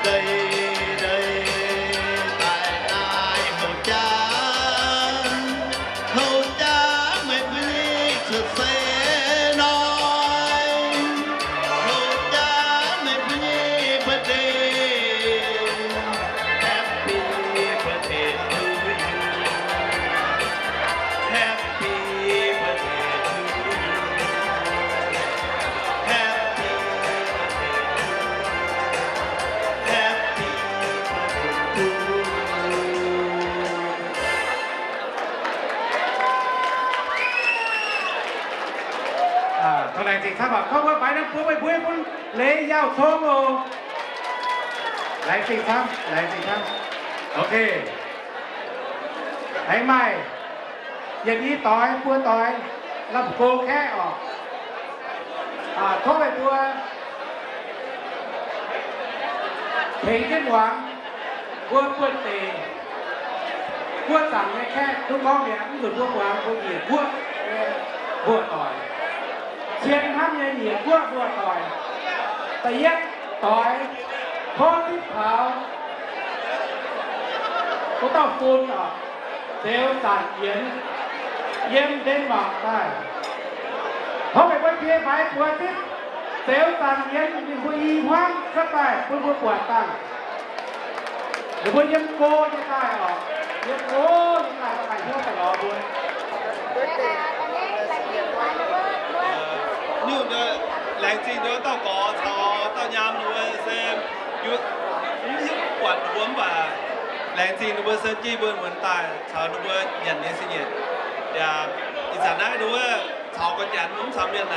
deix deix daaih naaiv houc jaa. Houc jaa meih mbuo nyei cuotv seix hnoi. Houc jaa meih mbuo nyei birthday. Happy birthday to you. Happy birthday to you. Happy birthday to you. Happy birthday to you. Aa, tov laengz zingh camv aac. Gorngv mbuo mbaix norm buo meih mbuo bun leiz Yaauh Cong oc. Laengz zingh camv, laengz zingh camv. Ok. Aengx maaih yietc i doix buo doix lamh go kaeqv oc. Aa, tov meih mbuo tengx jienv muangx mbuo buoz-deic guoqv zaangc nyei kaeqv duqv gorngv mi'aqv. Mv nzunc mbuo muangx mbuo njiec guoqv nyei mbuoz-doic, cien hnamv nyei njiec guoqv mbuoz-doic. Da'yietv doix, tov zipv taux wuov dauh fun oc, Zeux Zanc Yienx, yiem Denmark daaih. Tov meih mbuo jiex maaiz buoz zipv Zeux Zanc Yienx ninh mbuo i hmuangv cuotv daaih bun mbuo buatc dangh. Ninh mbuo yiem go nyei daaih oc, yiem go nyei daaih, daaih hnyouv daaih lorz mbuo. Nyungc laengz zingh nduov dauh gorx caux dauh nyaam ninh mbuo se, mv hiuv buatc ninh mbuo mv baac laengz zingh ninh mbuo se jiv mbuo muonz daaih caux ninh mbuo nyanc nyei sin nyeic. Yaac ih zanc naaiv ninh wuov caux ga'janx mv caux mienh,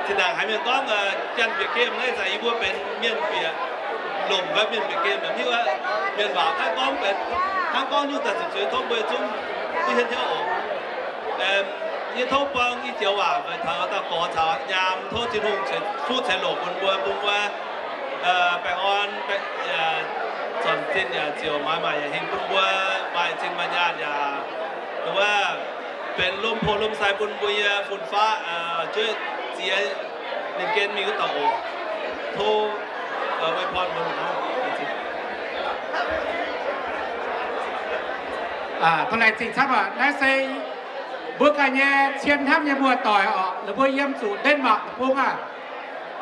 zinh ndaangc haiz mienh gorngv Janx-Bieqc Gemh naaiv ih zanc yie mbuo benx Mienh Bieqc, longc mbuo Mienh Bieqc Gemh, mv hiuv mienh waac naaiv gorngv benx, hnangv gorngv nyungc daaih zuqc zuiz tov mbuo zungv duqv hietv hnyouv oc. Yie tov buang i joux waac meih taux dauh gorx caux nyaam, tov Tin-Hungh fuqv ceix longc bun mbuo, bun mbuo baengh orn, zornc zinh yaac ziouc maaiz maaic yaac hingh bun mbuo maaih zinh maaih nyaanh yaac wuov benx lomh poh lomh sai bun mbuo nyei fun-faqv, jueiv ziex ninh gen mingh wuov dauh oc. Tov weic born mbuo. Tov laengz zingh camv aac. Naaiv se mbuo ganh nyei cien hnamv nyei muoz-doic oc, la'buo yiem zuqc Denmark deic-bung aac.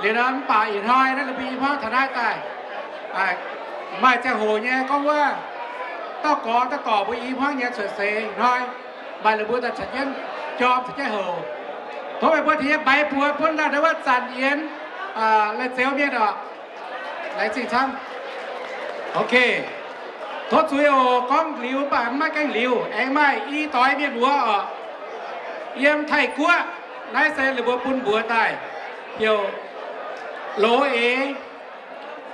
Liuz nor mv baac ih hnoi naaiv la'buo i hmuangv taux naaiv daaih, maaih ziangh hoc nyei gorngv wuov, dauh gorx dauh dorc mbuo i hmuangv nyei cuotv seix ih hnoi, maaih la'buo daaih caux jienv jorm caux jienv houc. Tov meih mbuo tengx yie mbaix buoz bun naaiv wuov Zanc Yienx, Lai Zeux mienh oc. Laengz zingh camv. Ok. Tov zuiz oc. Gorngv liuz mv baac maiv gaengh liuz, aengx maaih i doix mienh muoz oc, yiem Taiv-Guoqv. Naaiv se ninh mbuo bun mbuox daaih, heuc Loz Eix,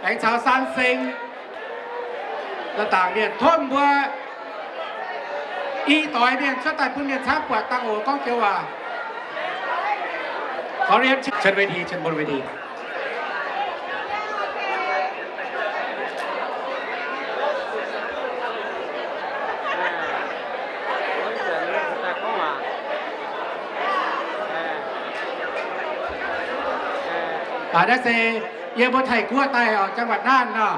aengx caux San Seng. La'dangc mienh tov mbuo i doix mienh cuotv daaih bun mienh camv buatc dangh oc. Gorngv joux waac. ขอเรียนเชิญเวที เชิญบนเวที Naaiv se yiem mbuo Taiv-Guoqv daaih oc, จังหวัดน่าน nor.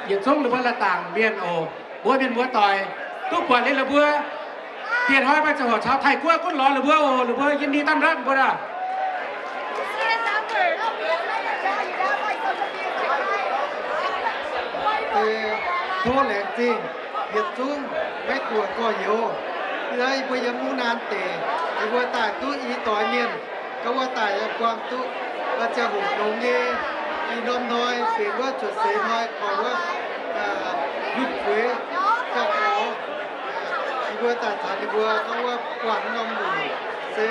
Yietc zungv ninh mbuo la'dangc mienh oc, mbuo mienh muoz-doic duqv buatc liuz la'buo, dieh hnoi maaih ziangh hoc caux Taiv-Guoqv gunv lorz la'buo oc. La'buo ยินดีต้อนรับ mbuo aac. Tov laengz zingh yietc zungv Meiv-Guoqv gorx-youz. Yie mbuo yiem Mungv Naan deic, yie mbuo daaih duqv i doix mienh, gauh wuov daaih yaac buangh duqv ziangh hoc longx nyei. Ih norm hnoi benx wuov cuotv seix hnoi, gorngv wuov, yungh fuix ziangh hoc Mbuo daaih taux ninh mbuo gorngv wuov buangh norm luc se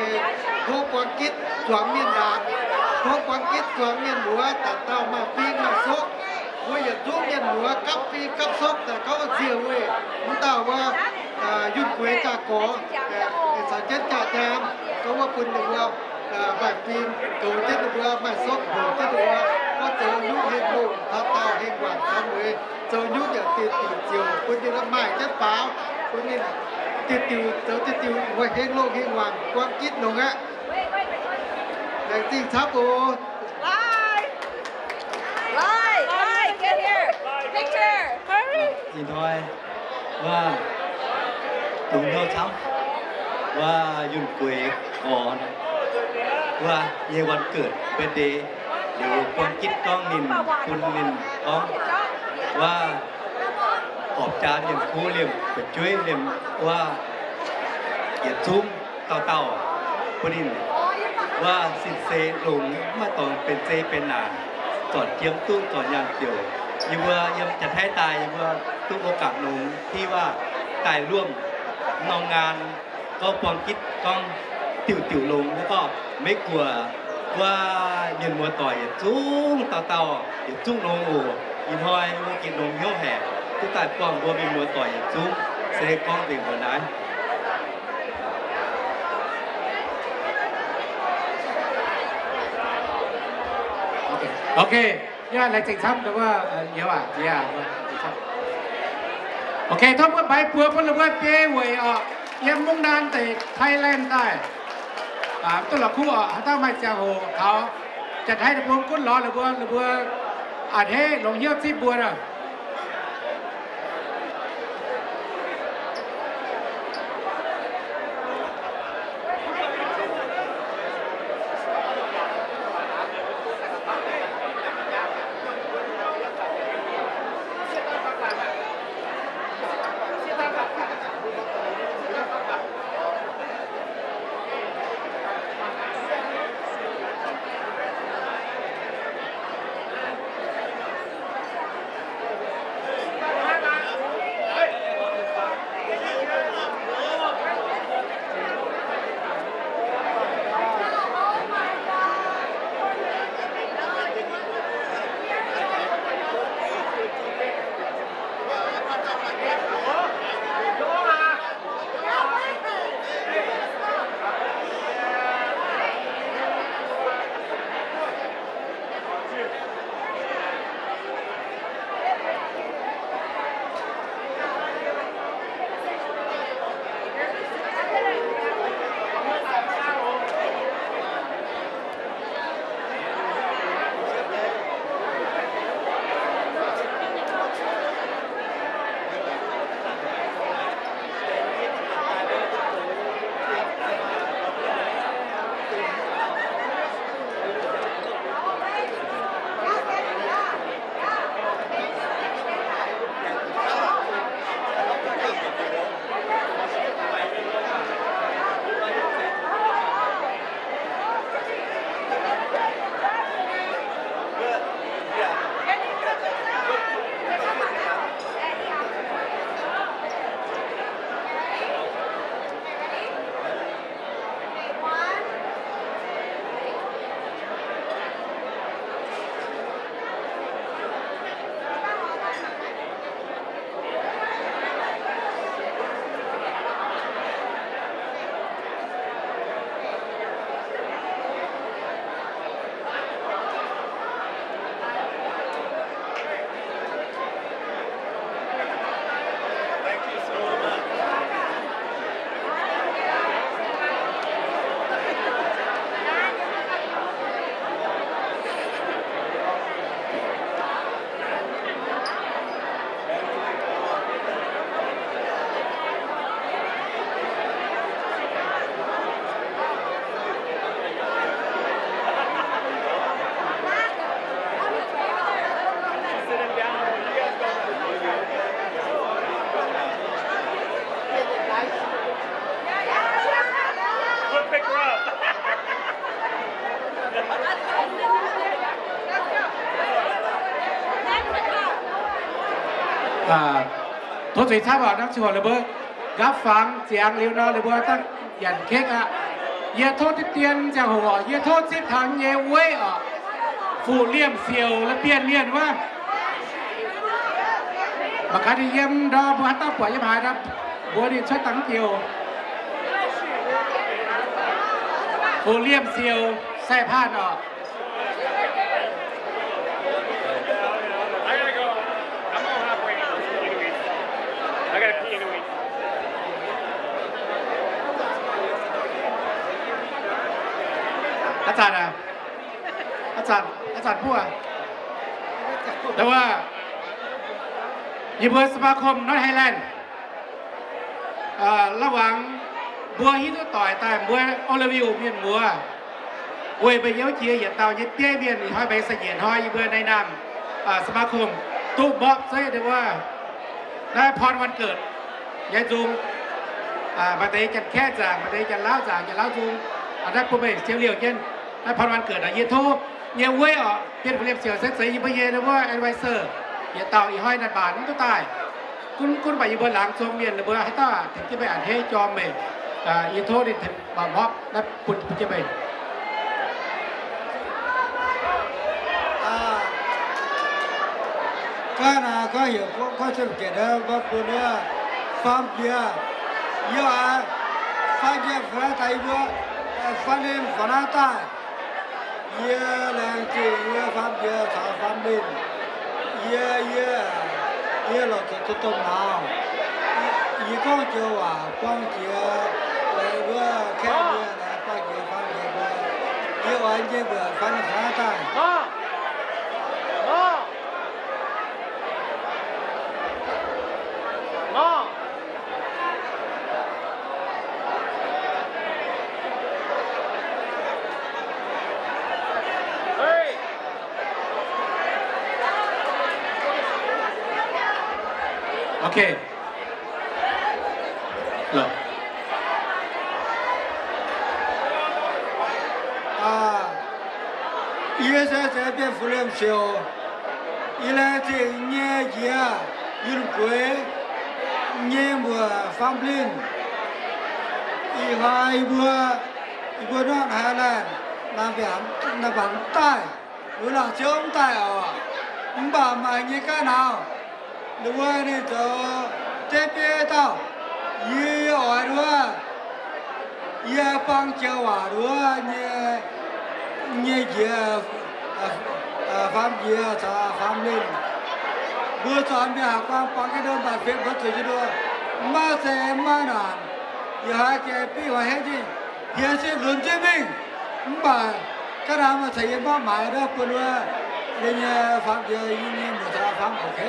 tov buang gitv zuangx mienh ndaangc, tov buang gitv zuangx mienh muoz, dauh dauh maaih fing maaih sokv. Mbuo yietc zungv mienh muoz gapv fing gapv sokv daaih gorngv nziex weih. Mv dauh wuov, Yunh Gueix jaa-gorx, caux jienv jaa-ndaam, gorngv wuov bun ninh mbuo maaih fing goux jienv ninh mbuo, maaih sokv hoqc jienv ninh mbuo, gorngv zoux nyungc hengh longh taux daauh hengh waanc taux mueiz, zoux nyungc yaac diuh diuc ziouc bun ninh maaih jienv faaux, bun ninh diuh diuc zoux diuh diuc mbuo hengh longh hengh waanc buang gitv longx aqv. Laengz zingh camv oc. Ih hnoi wuov longc hnyouv camv, wuov Yunh Gueix gorx, wuov nyei วันเกิด birthday, liuz buang gitv gorngv ninh, bun ninh gorngv wuov horpc jaa mienh kuv liemh fu'jueiv liemh wuov yietc zungv dauh dauh bun ninh wuov sin-seix longx, maiv dorngx benx zei benx naanc, zornc jiem duqv zornc nyaanh ziouc. Yie mbuo yiem Janx-Taiv daaih, yie mbuo duqv โอกาส longx, hiuv wuov daaih luomh norm ngaan, gorngv buang gitv gorngv diuc diuc longx, gorngv Meiv Guoqv wuov mienh muoz-doic yietc zungv dauh dauh yietc zungv longx oc. Ih hnoi mbuo gengh longx hnyouv haic, duqv daaih buangh mbuo mienh muoz-doic yietc zungv, se gorngv nzengc mbuo naaiv. Ok, laengz zingh camv, youz aac, nziex aac. Ok, tov mbuo mbaix buoz bun ninh mbuo biei weic oc, yiem Mungv Naan deic, Thailand daaih. Duqv la'kuqv oc, haaix dauh maaih ziangh hoc taux Janx-Taiv deic-bung gunv lorz ninh mbuo, ninh mbuo a'hneiv longx hnyouv zipv mbuo nor. Tov zuiz camv oc, hnangv ziangh hoc la'buo Nqaapv fangx ziangx liuz nor, ninh mbuo daaih janx-kekv aqv. Yie tov deix dien ziangh hoc, yie tov zipv taux nyei weiv oc, Fu Liemh Siouc, la'bienh mienh wuov. Mangc gaax ninh yiem ndor, mbuo haaix dauh buatc yiem haaix nor, mbuox ninh cuotv dangh joux. Fu Liemh Siouc, sai-paan oc. Aa zanc aac, aa zanc, aa zanc buov. Wuov, yie mbuo สมาคม North Highland ระหว่าง mbuo hiuv duqv doic daaih mbuo โอเลวิล mienh muoz, weic meih youz jiex yietc dauh nyei bieiv mienh, ih hnoi meih sai-nyiec hnoi yie mbuo naaiv naamh สมาคม duqv mborqv zeiv wuov, naaiv พรวันเกิด yaac nzung, maaih deix Janx-Kaeqv nzaangc, maaih deix Janx-Laauv nzaangc, Janx-Laauv nzung, naaiv bun meih siou liouh jienv naaiv พรวันเกิด naaic. Yie tov nyei weiv oc, Bienh Fu Liemh Siouc se zeiz yie mbuo nyei wuov advisor, yietc dauh ih hnoi naaic mbaanc mv duqv daaih. Gunv, gunv baac yie mbuo laangz zong mienh ninh mbuo haaix dauh tengx jienv meih a'hneiv jorm meih, yie tov ninh tengx mborqv naaiv bun jienv meih. Gaav naaic gorngv heuc gorngv, gorngv ziepc gec mborqv bun wuov faam jiex. Yie oix faam jiex faaux naaiv daaih yie mbuo, faam linh faaux naaiv daaih. Yie laengz zingh yie faam jiex caux faam linh. Yie, yie, yie lorz zuqc domh nauz. Yie gorngv joux waac buang jiex, laengz wuov kaeqv yie, laengz buang jiex faam jiex mbuo. Yie oix nyei mbuoqc faam linh faaux naaiv daaih. Ok. Yie se zeiz Bienh Fu Liemh Siouc. Yie laengz zingh nyei njiec Yunh Gueix nyei mbuoqc faam linh. Ih hnoi yie mbuo, yie mbuo North Highland, naaiv mbaanc mv daaih, wuov laangz ziouv mv daaih oc. Mv baac maaih nyei gaav nauz, ninh mbuo ninh zoux deix biei dauh, yie oix wuov, yie buang joux waac wuov nyei, nyei njiec, faam njiec caux faam linh. Mbuo zuangx mienh haaix buang buang ga'ndiev mv baac fiem mbuo zuqc jienv nduov, maiv zeiz maiv naanc. Yie haiz gengh biv hnoi henv jiex, hienx zinh lunx zinh mingh, mv baac ga'naaiv maaih caux yie maiv maaiz ndov bun wuov, yie nyei faam njiec, yie nyei mbuoqc caux faam, ok.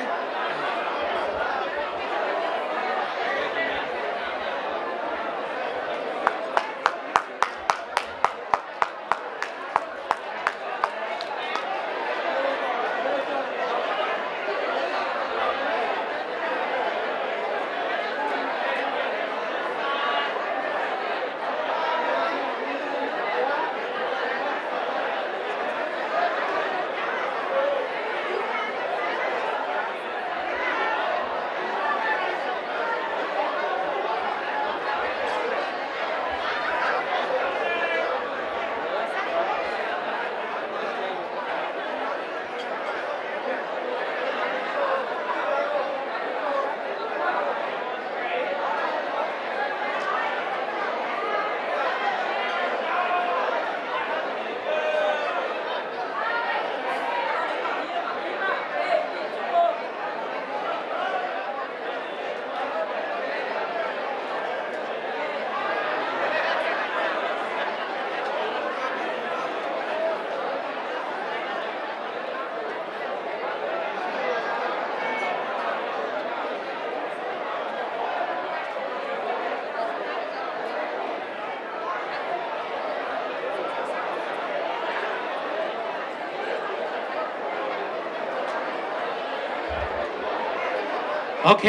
Ok.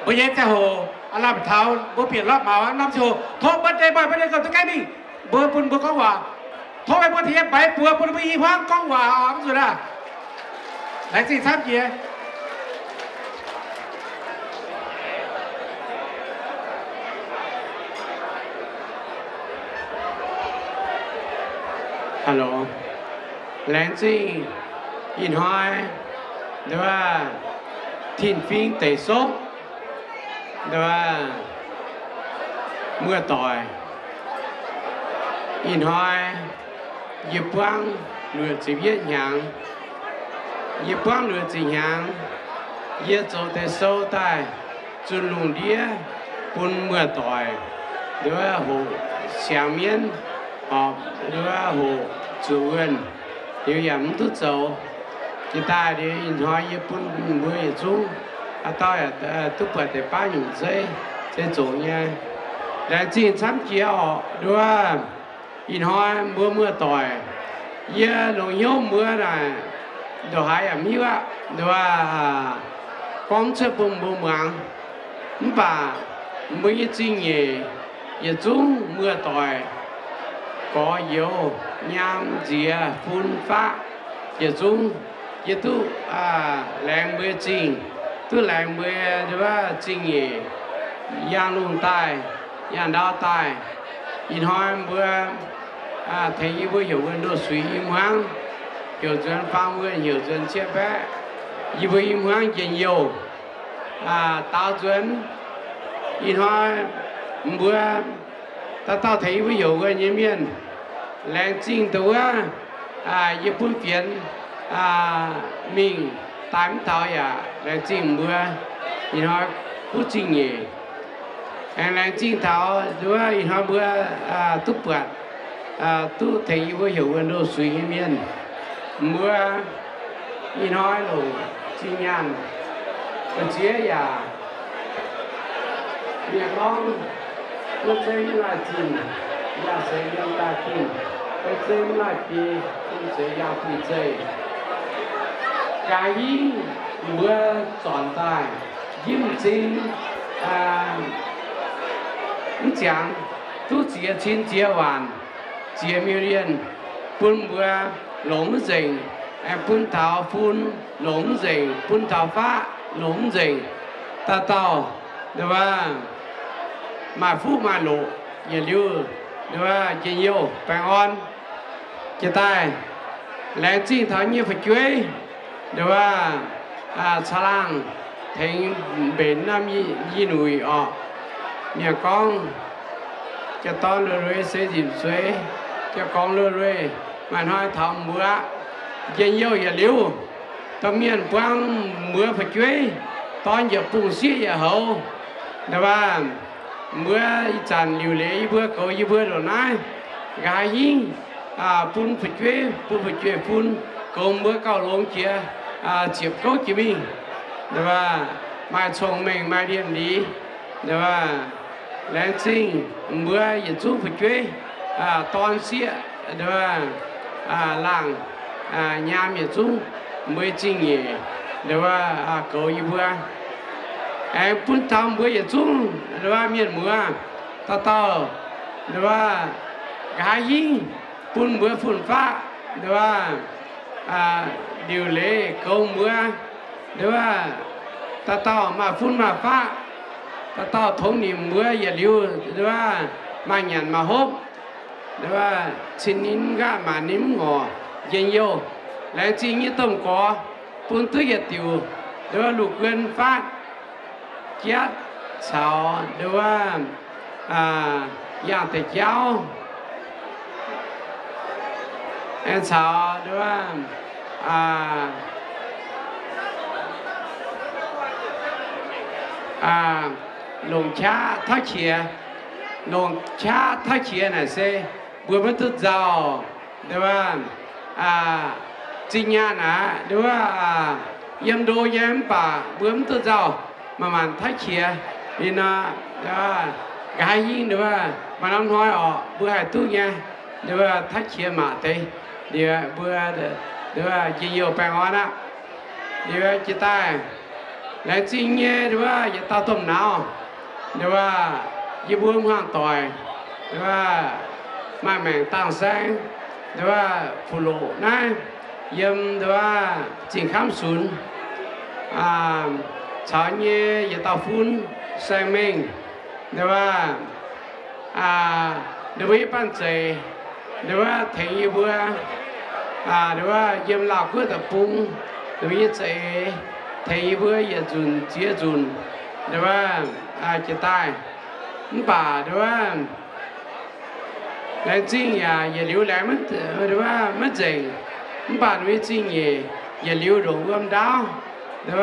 Mbuo nyei ziangh hoc aav lamh taux mbuo bieqc lorqc maux aqv. Norm ziangh hoc tov birthday boy, birthday girl duqv gaengh mingh. Mbuo bun mbuo gorngv waac. Tov meih mbuo tengx yie baix buoz bun mbuo i hmuangv gorngv waac oc, mv zuqc aav. Laengz zingh camv jiex. Laengz zingh ih hnoi nduov Tin-Fingx Deic Sopv nduov muoz-doic. Ih hnoi yie buangv luoqc ziepc yietv hnyangx. Yie buangv luoqc ziepc hnyangx, yie zoux deix sou daaih zunh lungh ndiev bun muoz-doic nduov hoqc siangx mienv, horpc nduov hoqc zuqc wuonh, liuz yaac mv duqv zoux. Jiex daaih liuz ih hnoi yie bun mbuo yietc zungv haaix dauh duqv buatc deix baav nyungc zeiv, zeiz zoqc nyei. Laengz zingh camv jiex orqc nduov. Ih hnoi mbuo muoz-doic, yie longc hnyouv mbuo naaic ndongc haaix yaac mv hiuv aqv nduov, gorngv cuotv bun mbuo muangx. Mv baac mbuo nyei zingh nyeic yietc zungv muoz-doic, gorx-youz, nyaam, nziex, fun, faqv, yietc zungv yie duqv laengz mbuo zingh, duqv laengz mbuo nduov zingh nyeic, yangh lungh daaih, yangh ndau daaih. Ih hnoi mbuo tengx yie mbuo heuc wuonh ndoh suix i hmuangv, heuc nzuonx faang wuonh, heuc nzuonx ciev mbaeqv, yie mbuo i hmuangv njien-youh daaux nzuonx. Ih hnoi mbuo dauh dauh tengx yie mbuo heuc wuonh nyei mienh, laengz zingh dongh wuov yie bun fienx mingh daaih mv taux yaac laengz zingh mbuo ih hnoi kuv zingh nyeic. Aengx laengz zingh taux nduov ih hnoi mbuo duqv buatc, duqv tengx yie mbuo heuc wuonh ndoh suix nyei mienh. Mbuo ih hnoi longc zinh nyaanh, ga'ziex yaac mienh gorngv, mv zeiz mv laih zinh, yaac se yiem daaih dingh, mv zeiz mv laih biei, mv zeiz yangh fih zeih. Gaax hingv mbuo zornc daaih njimv m'zing mv ziangx, duqv ziex cin ziex waanc, ziex million, bun mbuo longc mv nzengc, aengx bun taux fun longc mv nzengc, bun taux faqv longc mv nzengc. Dauh dauh nduov maaih fuqv maaih loqc, yietc liuz nduov njien-youh baengh orn. Jiex daaih laengz zingh taux nyei fu'jueiv, nduov caangh laangh tengx mbenc naaiv yie nuic orqc. Mienh gorngv, jaa-dorn lui-lui se nzipc zueiz, jaa-gorngv lui-lui maaih hnoi taux mbuo aqv. Njien-youh yietc liuz, domh mienh buang mbuo fu'jueiv, dorn yietc bungh sieqv yietc houz. Nduov mbuo ih zanc liuc leiz yie mbuo goux yie mbuo ndongc naaiv, nqa'haav hingv bun fu'jueiv, bun fu'jueiv fun goux mbuo gauh longx jiex, ziepc gouv jiex mingh. Maaih cong-mengh maaih lienh liz, laengz zingh mbuo yietc zungv fu'jueiv, dorn sieqv, laangh nyaam yietc zungv, mbuo zingh nyeic goux yie mbuo. Aengx bun taux mbuo yietc zungv mienh muoz, dauh dauh nqa'haav hingv bun mbuo fun-faqv liuc leiz goux mbuo, dauh dauh maaih fun maaih faqv, dauh dauh tongx nimc mbuo yietc liuz maaih nyanc maaih hopv, cin ninh mv nqaatv maanc ninh mv ngorc, njien-youh. Laengz zingh nyei domh gorx bun duqv yietc diuc nduov luoqc guon fatv, jatv caux nduov yangh deix jauv, aengx caux nduov longc qaqv tauv qiex. Longc qaqv tauv qiex naaic se mbuo maiv duqv nzauh, nduov zinh nyaanh aqv, nduov yiem ndo nyei mv baac mbuo mv duqv nzauh, manc-manc tauv qiex. Liuz nor, nqa'haav hingv nduov maaih norm hnoi orqc mbuo haih duqv nyei, nduov tauv qiex maac deix, liuz mbuo nduov njien-youh baengh orn aqv. Liuz jiex daaih laengz zingh nyei nduov yietc dauh domh nauz, nduov yie mbuo hmuangv doic, nduov maaih maengc dangh saeng, nduov fuqv-loqc naaiv yiem nduov zingh kamv sunx caux nyei yietc dauh fun saeng mengh, nduov, nduov mbuo yie banh zeic nduov tengx yie mbuo, nduov yiem Laauh Guoqv deic-bung, nduov nyei za'eix tengx yie mbuo yietc nzunc ziex nzunc, nduov jiez daaih. Mv baac nduov laengz zingh yaac yietc liuz laengz maiv nzengc, mv baac nduov nyei zingh nyeic yietc liuz ndongc wuom ndaauv, nduov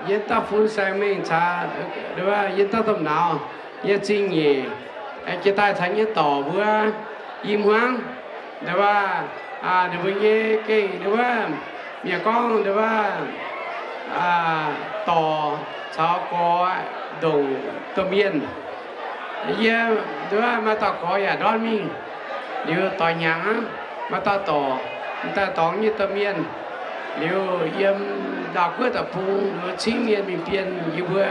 yie dauh fun saeng mengh caux, nduov yie dauh domh nauz nyei zingh nyeic, jiez daaih caux nyei dorc mbuo i hmuangv, nduov ninh mbuo nyei gengh nduov mienh gorngv nduov dorc caux gorx ndongc domh mienh. Yie nduov maaih dauh gorx yaac ndortv mingh, liuz doix hnyangx aqv, maaih dauh dorc, m'daaih dorngx nyei domh mienh. Liuz yiem Laauh Guoqv deic-bung nduov cingv mienh mingh bienh yie mbuo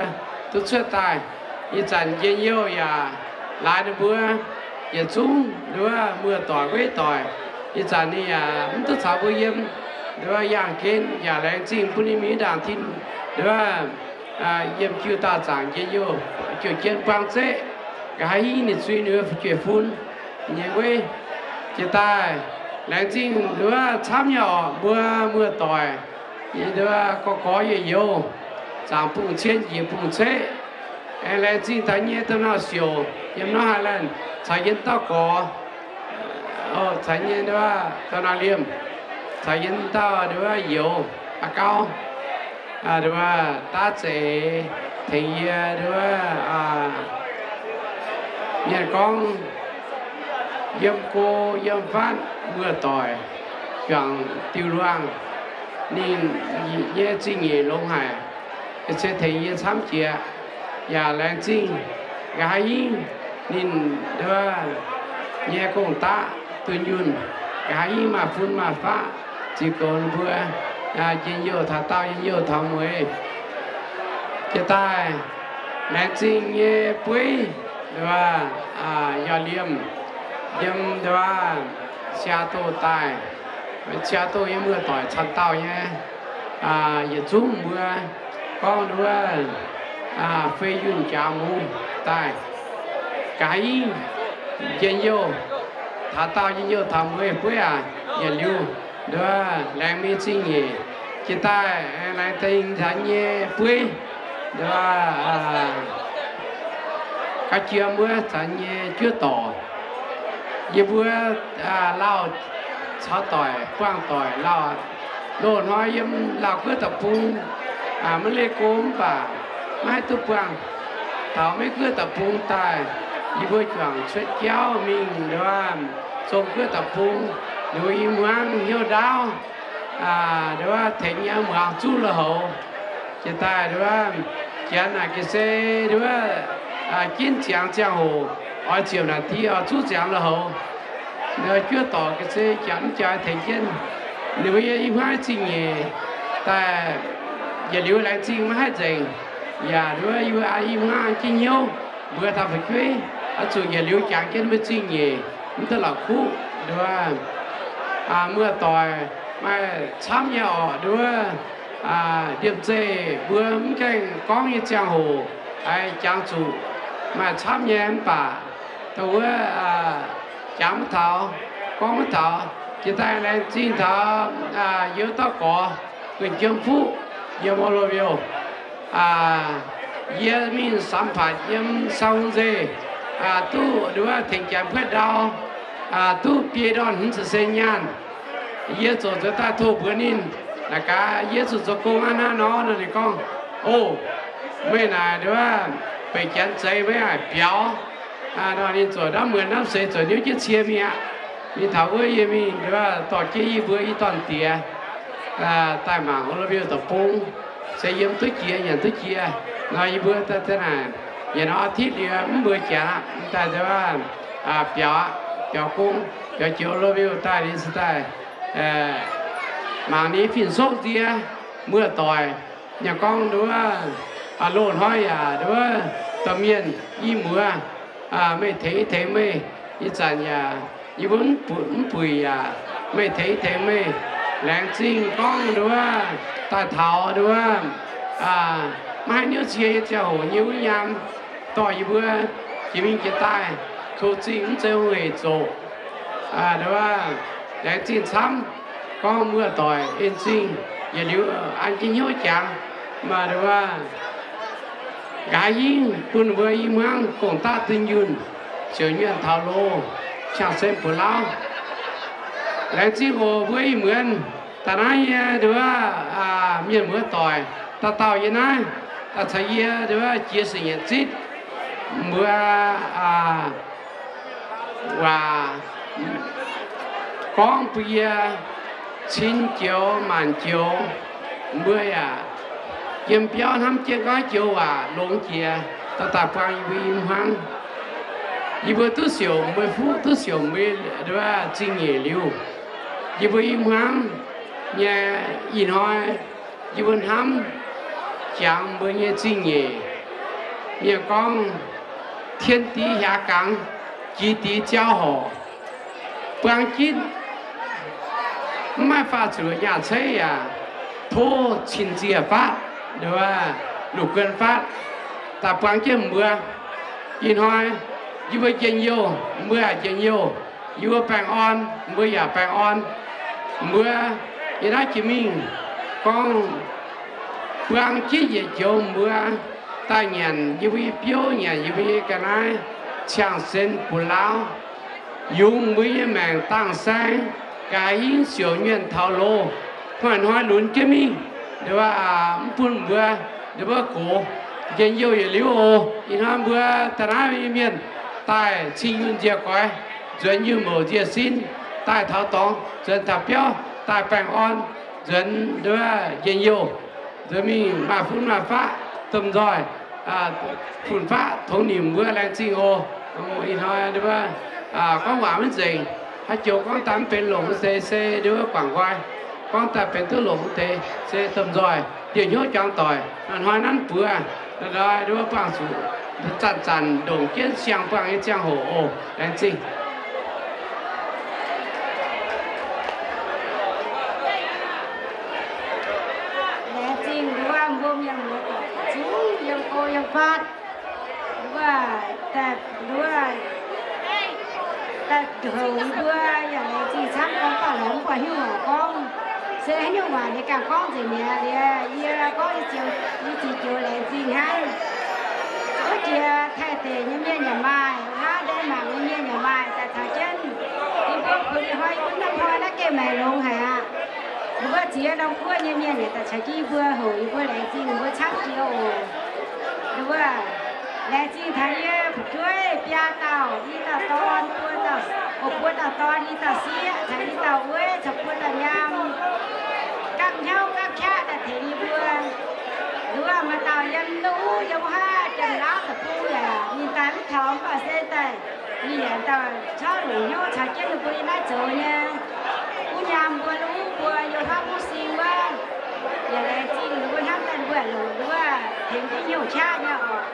duqv cuotv daaih. Ih zanc njien-youh yaac laaix ninh mbuo yietc zungv nduov muoz-doic weiv doic. Ih zanc ninh yaac mv duqv caux mbuo yiem, nduov yangh gen yaac laengz zingh bun ninh mingh ndaangc tin, nduov yiem jiu daauh zaangc njien-youh, jiu jien buang zeqv, nqa'haav hingv ninh zuiz ninh fu'jueiv fun nyei weiv. Jiez daaih laengz zingh nduov camv nyei orqc, mbuo muoz-doic, nduov gorx gorx youz youz, zaangc bungx cien njiec bungx ceqv. Aengx laengz zingh taux nyei domh nauz siouc yiem North Highland caux yie dauh gorx, caux nyei nduov domh nauz liemh, caux yie dauh nduov youz a'gauv, nduov daav za'eix tengx yie nduov mienh gorngv yiem go yiem fatv muoz-doic juangc diuh luangh, ninh nyei zingh nyeic longx haic, se tengx yie camv jiex, yaac laengz zingh nqa'haav hingv ninh nduov nyei gong-daqv dunh yunh, nqa'haav hingv maaih fun maaih faqv ziux goux ninh mbuo njien-youh taux daauh, njien-youh taux mueiz. Jiez daaih laengz zingh nyei bueiv nduov yaac liemh yiem nduov Seattle daaih, Seattle nyei muoz-doic camv dauh nyei, yietc zungv mbuo gorngv nduov fei yunh jaax mungz daaih, nqa'haav hingv njien-youh taux daauh, njien-youh taux mueiz bueiv aac, yietc liuz nduov laengz mingh zingh nyeic. Jiez daaih laengz zingh taux nyei bueiv nduov ga'jiem wuov caux nyei juov dorc. Yie mbuo lauh caux doic buangh doic lauh, loz-hnoi yiem Laauh Guoqv deic-bung maiv leih go mv baac maiv haih duqv buangh taux Meiv Guoqv deic-bung daaih. Yie mbuo juangc cuotv jauv mingh nduov Zong Guoqv deic-bung, nduov i hmuangv hnyouv ndaauv, nduov tengx nyei muangx zuqv lui-houx. Jiez daaih nduov janx naaic ga'sie nduov ginv ziangx ziangh hoc oix ziepc naaic dieh oix zuqv ziangx lui-houx. Nduov juov dorc ga'sie janx mv jaaix tengx jienv ninh mbuo yiem i hmuangv zingh nyeic daaih, yietc liuz laengz zingh maiv haih nzengc. Yaac nduov yie mbuo i hmuangv ginv hnyouv mbuo taux fu'jueiv oix zuqc yietc liuz jangx jienv mbuo zingh nyeic, mv duqv la'kuqv nduov muoz-doic maaih camv nyei orqc nduov. Liemh zeih mbuo mv gaengh gorngv nyei ziangh hoc, jangx zuqc maaih camv nyei mv baac dongh wuov jangx maiv taux, gorngv maiv taux. Jiez daaih laengz zingh taux yie dauh gorx, Guonh Jiem Fuqv, yiem Oroville. Yie mingh samx patc yiem San Jose, duqv nduov tengx janx puotv ndau, duqv biei ndorn hmz ziepc se nyaanh. Yie ziouc zoux daaih tov mbuox ninh, naaic gaax yie zuqc zoux gong aqv hnangv nor. Nor ninh gorngv, O, meih naaic nduov beic janx zeix meih aqv biaux. Nor ninh ziouc ndamv muonz ndamv seix ziouc niouv jienv cie mingh aqv. Mingh taux wuov yie mingh nduov dorh jienv yie mbuo i dorn-diex daaih mangc Oroville deic-bung, se yiem duqv jiex nyanc duqv jiex. Nor yie mbuo daaih naaic nyanc nor อาทิตย์ liuz mv mbuo janx aqv, daaih nduov biaux aqv, biaux gong, biaux jiex Oroville daaih ninh se daaih mangc ninh fin-soqv nzie, muoz-doic. Yaac gorngv nduov loz-hnoi yaac nduov domh mienh i muoz, meih tengx i tengx meih. Ih zanc yaac yie mbuo mv buic yaac meih tengx i tengx meih. Laengz zingh gorngv nduov daaih taux nduov maiv haih niouv cie nyei ziangh hoc nyei wuov nyaam, dorh yie mbuo jiex mingh jiex daaih, tov zingh mv zeiz hungh heic zoqc. Aa, laengz zingh camv, gorngv muoz-doic en zingh yietc liuz an jienv hnyouv jangx, maaih nqa'haav hingv bun mbuo i hmuangv gong-daqv dunh yunh, siouc nyuonh taux loz, qangx sen buoz-lauv. Laengz zingh oc mbuo ih muonz da'naaiv nyei nduov mienh muoz-doic, dauh dauh yie naaiv daaih caux yie nduov jiex sic nyanc zitv mbuo waac gorngv bun yie cin joux maanc joux, mbuo yaac yiem biauv hnamv jienv gorngv joux waac longx jiex, dauh dauh buang yie mbuo i hmuangv. Yie mbuo duqv siouc mbuo fuqv, duqv siouc mbuo nduov zingh nyeic liuz, yie mbuo i hmuangv nyei ih hnoi yie mbuo hnamv jangx mbuo nyei zingh nyeic. Mienh gorngv, tien dix hiaax gangx, jiex dix jauv horc. Buang jitv mv maaih faah zuqc nyaah ceiv yaac tov cing-ziec fatv, nduov, luoqc guon fatv daaih buang jienv mbuo. Ih hnoi yie mbuo njien-youh, mbuo yaac njien-youh. Yie mbuo baengh orn, mbuo yaac baengh orn. Mbuo yiem naaiv jiex mingh gorngv buang jienv yietc joux mbuo daaih nyanc yie mbuo nyei biouv, nyanc yie mbuo nyei ga'naaiv, qangx sen buoz-lauv, yungz mbuo nyei maengc dangh saeng, nqa'haav hingv siouc nyuonh taux loz, hnoi-hnoi lunx jienv mingh, mv bun mbuo, mbuo gox. Njien-youh yietc liuz oc. Ih hnoi mbuo da'naaiv nyei mienh daaih cing yunh nziec goix, nzuonx yunh mouc nziec sin, daaih taux dorngx, nzuonx taux biauv, daaih baengh orn, nzuonx nduov njien-youh, nzuonx mingh maaih fun maaih faqv, domh nzoih fun-faqv tongx nimc mbuo. Laengz zingh oc. Ih hnoi nduov gorngv waac maiv nzengc, haaix joux gorngv daaih mv benx longc wuov deix se nduov guangc nqoi, gorngv daaih benx duqv longc wuov deix se domh nzoih dieh hnyouv jangx doic. Ih hnoi nanv buoz, ih hnoi nduov buangh zuqc zanc-zanc ndongc jienv siang-buangh nyei ziangh hoc oc. Laengz zingh. Laengz zingh nduov mbuo mienh muoz-doic zungv yiem go yiem fatv. Nduov, nduov, daaih houc yie mbuo yaac laengz zingh camv gorngv baac lorz mv buatc hnyouv waac gorngv. Se haaix nyungc waac ninh ganh gorngv nzengc mi'aqv. Liuz yie gorngv nyei ziouc, yie ziouc laengz zingh hnangv. Wuov jiex Taiv deic nyei mienh yaac maaih, hnangv Ndenmaakc nyei mienh yaac maaih daaih caux jienv. Yie mbuo kuonx hnoi yie mbuo naaiv hnoi naaiv gengh maengc longx haic aqv. Ninh mbuo ziex norm guoqv nyei mienh yaac daaih caux jienv yie mbuo houc yie mbuo laengz zingh ninh mbuo camv jiex oc. Ninh mbuo laengz zingh taux yie fu'jueiv biaa dauh, i dauh dorn, buo dauh, o, buo dauh dorn, i dauh sieqv, caux i dauh weiv, caux buo dauh nyaam, gapv hnyouv gapv qaqv daaih tengx yie mbuo. Ninh mbuo maaih dauh yiem Nuqv, yiem wuov Janx-Laauv deic-bung yaac ninh daaih mv taux mv baac se daaih ninh yaac dauh corc longc hnyouv caux jienv ninh mbuo yiem naaiv zoux nyei. Wuov nyaam mbuo, Nuqv mbuo, yiem wuov Mungv Sing wuov, yaac laengz zingh ninh mbuo hnamv daaih mbuo longc wuov tengx jienv hnyouv qaqv nyei oc.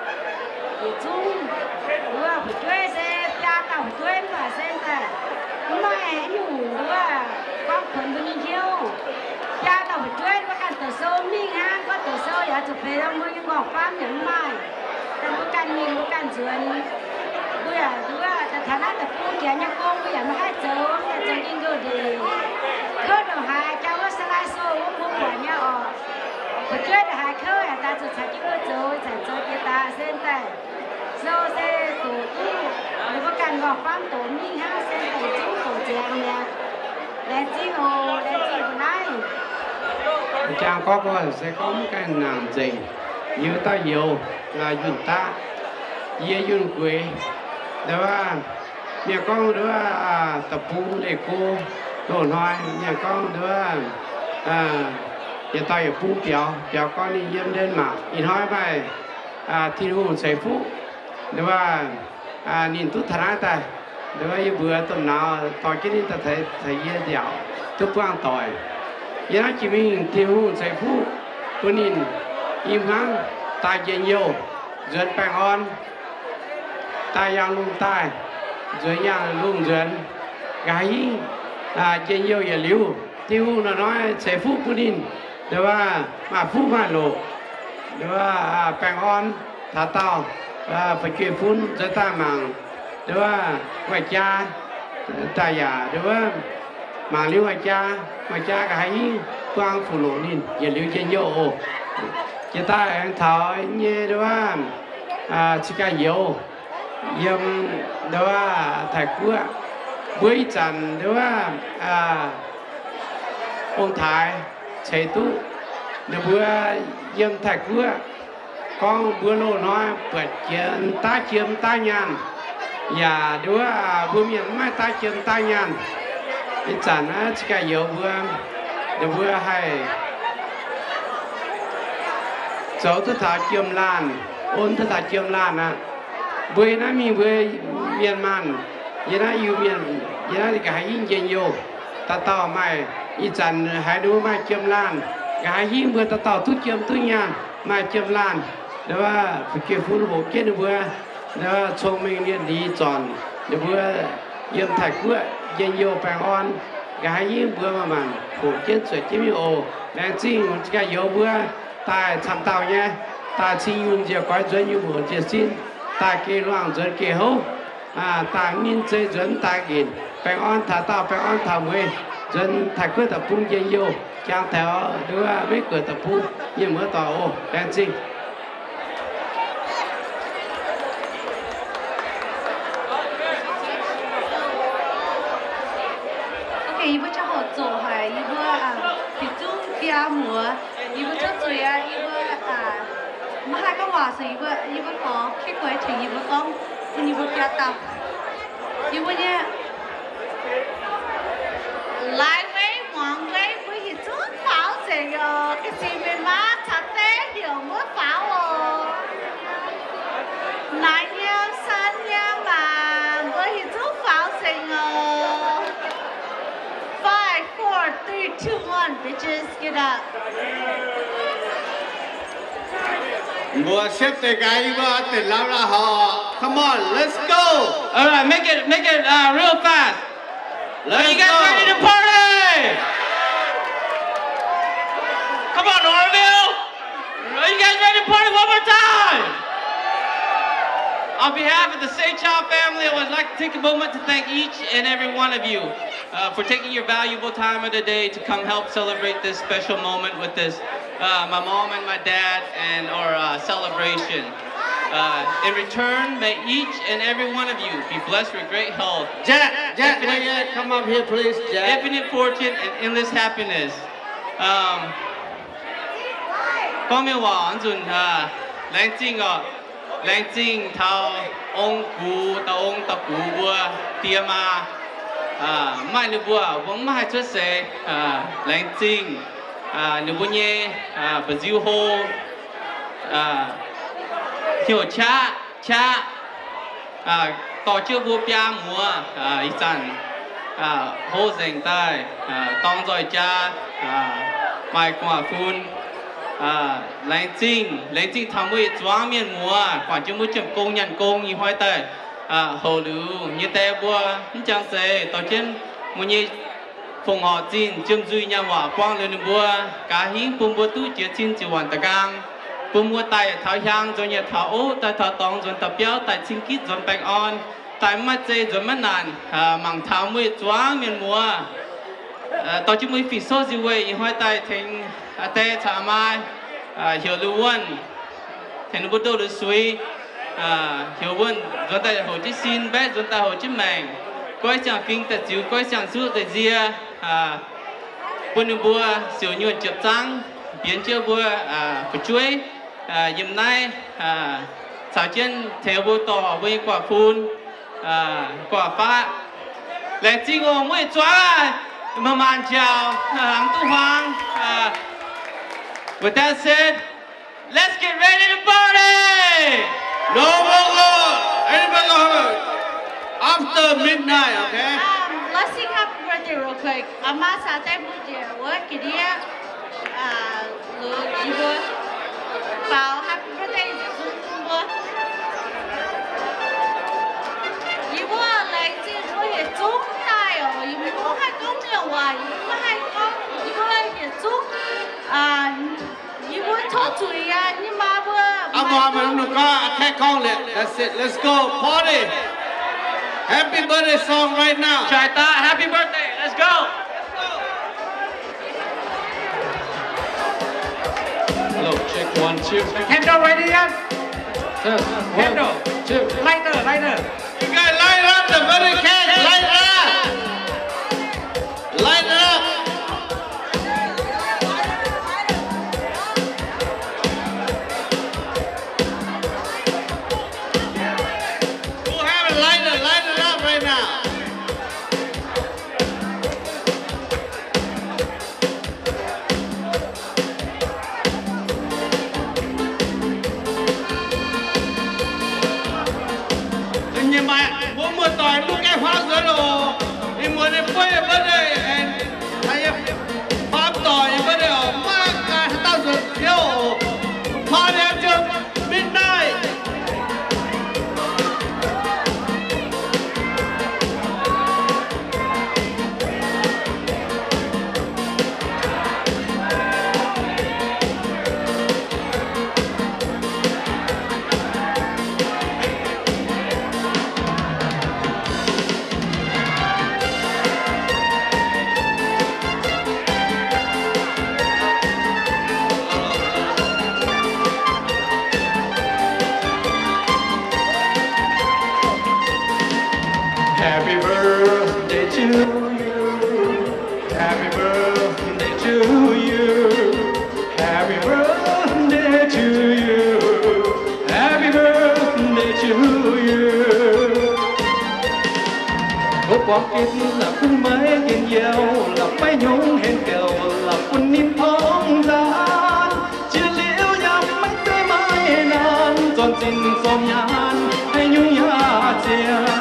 Yietc zungv wuov fu'jueiv se biaa dauh fu'jueiv mv baac se daaih mv maaih haaix nyungc wuov gorngv kuonx mbuo nyei hnyouv. Biaa dauh fu'jueiv mbuo ganh doqc sou mingh hnangv, gorngv doqc sou yaac zuqc peix mbuo nyei nqorngv-famv yaac mv maaih. Daaih mbuo ganh mingh mbuo ganh nzuonx. Mbuo yaac nduov daaih taux naaiv deic-bung jiex nyei gong, mbuo yaac maiv haih zoux, daaih zoux njien-youh ndeic. Kouv ndongc haaix jangx wuov slide show wuov mbuo buatc nyei oc. Fu'jueiv ndongc haaix kouv yaac daaih zuqc caux jienv mbuo zoux, zanc zoux jiex daaih se daaih sou se doqc duqv ninh mbuo ganh nqorngv-famv doqc mingh hnangv, se daaih zungv doqc ziangx mi'aqv. Laengz zingh oc, laengz zingh mbuo naaiv. Jangx gorngv mbuo se gorngv mv gaengh nangc nzengc, yie dauh youz, yunh daqv, yie yunh gueix. Nduov, mienh gorngv nduov, deic-bung leih go loz-hnoi, mienh gorngv nduov, yietc dauh yietc bung biaux, biaux gorngv ninh yiem Ndenmaakc. Ih hnoi maaih Tin-Hungh ceix fuqv, nduov, ninh duqv taux naaiv daaih, nduov, yie mbuox domh nauz dorh jienv ninh daaih caux yie nziaauc duqv buangh doic. Yiem naaiv jiex mingh Tin-Hungh ceix fuqv bun ninh i hmuangv daaih njien-youh, nzuonx baengh orn, daaih yangh lungh daaih, nzuonx yangh lungh nzuonx, nqa'haav hingv njien-youh yietc liuz. Tin-Hungh hnoi-hnoi ceix fuqv bun ninh, nduov, maaih fuqv maaih loc, nduov, baengh orn taux daauh, fu'jueiv-fun nzuonx daaih mangc, nduov, maaih jaa, Daaih yaac nduov, mangc liuz maaih jaa, maaih jaa nqa'haav hingv buang fuqv loqc ninh yietc liuz njien-youh oc. Jiex daaih aengx taux nyei nduov, cingx ganh youz yiem nduov Taiv-Guoqv. Mbuo ih zanc nduov ong-taaix ceix duqv ninh mbuo yiem Taiv-Guoqv gorngv mbuo loz-hnoi buatc jiex daav jiem daav nyaanh, yaac nduov mbuo mienh maiv maaih daav jiem daav nyaanh. Ih zanc naaiv cingx ganh youz mbuo, ninh mbuo haih zoux duqv taux jiem-laanh, on duqv taux jiem-laanh aqv. Mbuo yiem naaiv mingh mbuo mienh maanh, yiem naaiv Iu-Mienh, yiem naaiv nqa'haav hingv njien-youh. Dauh dauh maaih, ih zanc haiz ninh mbuo maaih jiem-laanh, nqa'haav hingv mbuo dauh dauh duqv jiem duqv nyaanh, maaih jiem-laanh. Nduov fu'jueiv-fun hoqc jienv ninh mbuo, nduov cong-mengh lienh liz zornc ninh mbuo yiem Taiv-Guoqv njien-youh baengh orn. Nqa'haav hingv mbuo maanc maanc hoqc jienv zueic jienv mingh oc. Laengz zingh ganh youz mbuo daaih camv dauh nyei, daaih cing nyungc njiec goix nzuonx nyungc muoc njiec sin, daaih geh luangh nzuonx geh houv, daaih min zei nzuonx daaih nqinc, baengh orn taux daauh baengh orn taux mueiz, nzuonx Taiv-Guoqv deic-bung njien-youh, jangx taux nduov Meiv-Guoqv deic-bung mienh muoz doic oc. Laengz zingh. Okay, yie mbuo ziangh hoc zoqc haic yie mbuo yietc zungv biaa muoz. Yie mbuo cuotv zuiz aqv. Yie mbuo maiv haih gorngv waac, se yie mbuo, yie mbuo gorx-gueix tengx yie mbuo gorngv bun yie mbuo biaa dauh. Yie mbuo nyei laaix weiv muangx weiv mbuo yietc zungv faaux nzengc oc. Ga'zingx mienh maa caux deix heuc mbuo faaux oc. Naaiv nyei, san nyei, maah, mbuo yietc zungv faaux nzengc oc. Five, four, three, two, one, bitches, get up. Mbuo siepv deix gaax, yie mbuo deix lamh la'horc. Come on, let's go. All right, make it, make it uh, real fast. Are you guys ready to party? Come on, Oroville. Are you guys ready to party one more time? On behalf of the Seichao family, I would like to take a moment to thank each and every one of you uh, for taking your valuable time of the day to come help celebrate this special moment with this, uh, my mom and my dad and our uh, celebration. Uh, in return, may each and every one of you be blessed with great health, Jack, Jack, infinite, Jack, come up here, please, Jack. Infinite fortune and endless happiness. Um, gorngv mienh waac nzunc, uh, laengz zingh oc. Laengz zingh taux ong-gux, dauh ong dauh gux mbuo, die maa. Maaih ninh mbuo, mbuo maiv haih cuotv seix. Laengz zingh ninh mbuo nyei mba'nziu hlo, hnyouv qaqv, qaqv, dorh jienv mbuo biaa muoz ih zanc hlo nzengc daaih, dorng nzoih jaa, maaih gu'nguaaz-fun. Laengz zingh, laengz zingh taux mbuo yietc zuangx mienh muoz, guangc jienv mbuo jiemh gong nyanc gong ih hnoi daaih, houc liuz nyei die mbuo mv jangx zeix dorh jienv mbuo nyei fongc horc zinh jiem nzuih nyaanh waac buang liuz ninh mbuo, nqa'haav hingv bun mbuo duqv jiex cin ziouc waanc da'nqaang, bun mbuo daaih taux hiaang nzuonx yaac taux ov, daaih taux dorngx nzuonx taux biauv, daaih cing gitv nzuonx baengh orn, daaih mv maaih zei nzuonx maiv naanc. Mangc taux mbuo yietc zuangx mienh muoz, dorh jienv mbuo nyei fingx-souv nziux weih ih hnoi daaih tengx aa die caux aa mai, heuc liuz wuonh, tengx ninh mbuo ndoh liuz suix, heuc wuonh nzuonx daaih houc jienv sin, mbaeqv nzuonx daaih houc jienv maengc, goiv siang-fingx daaih ziux, goiv siang-nzuqv daaih nzie, bun ninh mbuo siouc nyuonh jiepc zangv, bienx jienv mbuo fu'jueiv yiem naaiv, caux jienv tengx mbuo dorh mbuo nyei guaax fun, guaax faqv. Laengz zingh oc, mbuo yietc zuangx, maaih maanc njaaux, hnaangx duqv hmuangx. With that said, let's get ready to party! No, no, no. Anybody gonna have it? After midnight, okay? Um, let's sing happy birthday real quick. อาม่า caux aa die mbuo njiec wuov ga'ndiev, yie mbuo faaux happy birthday nzengc bun mbuo. Yie mbuo laengz zingh mbuo yietc zungv daaih oc. Yie mbuo maiv haih gorngv mienh waac, yie mbuo maiv haih gorngv, yie mbuo yietc zungv, yie mbuo tov zuiz aqv, nyei maa mbuo. That's it. Let's go party. Happy birthday song right now. Jai Da, happy birthday. Let's go. Hello, check one, two. The candle ready yet? Test, one, candle, two. Lighter, lighter. You guys light up the birthday cake. Light it up. Light it up. Who have a lighter? Light it up right now. Ninh maaih mbuo muoz-doic mv gaengh huaangv nzuonx oc. Ninh mbuo ninh buov yie birthday and faam doic yie birthday oc. Maiv gaengh haaix dauh nzuonx hnyouv oc. Party until midnight. Happy birthday to you. Happy birthday to you. Happy birthday to you. Happy birthday to you. Tov buangh gitv la'kuqv maiv njien-youh, la'maiv nyungc henv gauh, la'bun ninh torngv nzaanx. Jiex liuz yaac maiv zeiz maaih naanc, zornc zinh zornc nyaanh haaix nyungc yaac ziangh.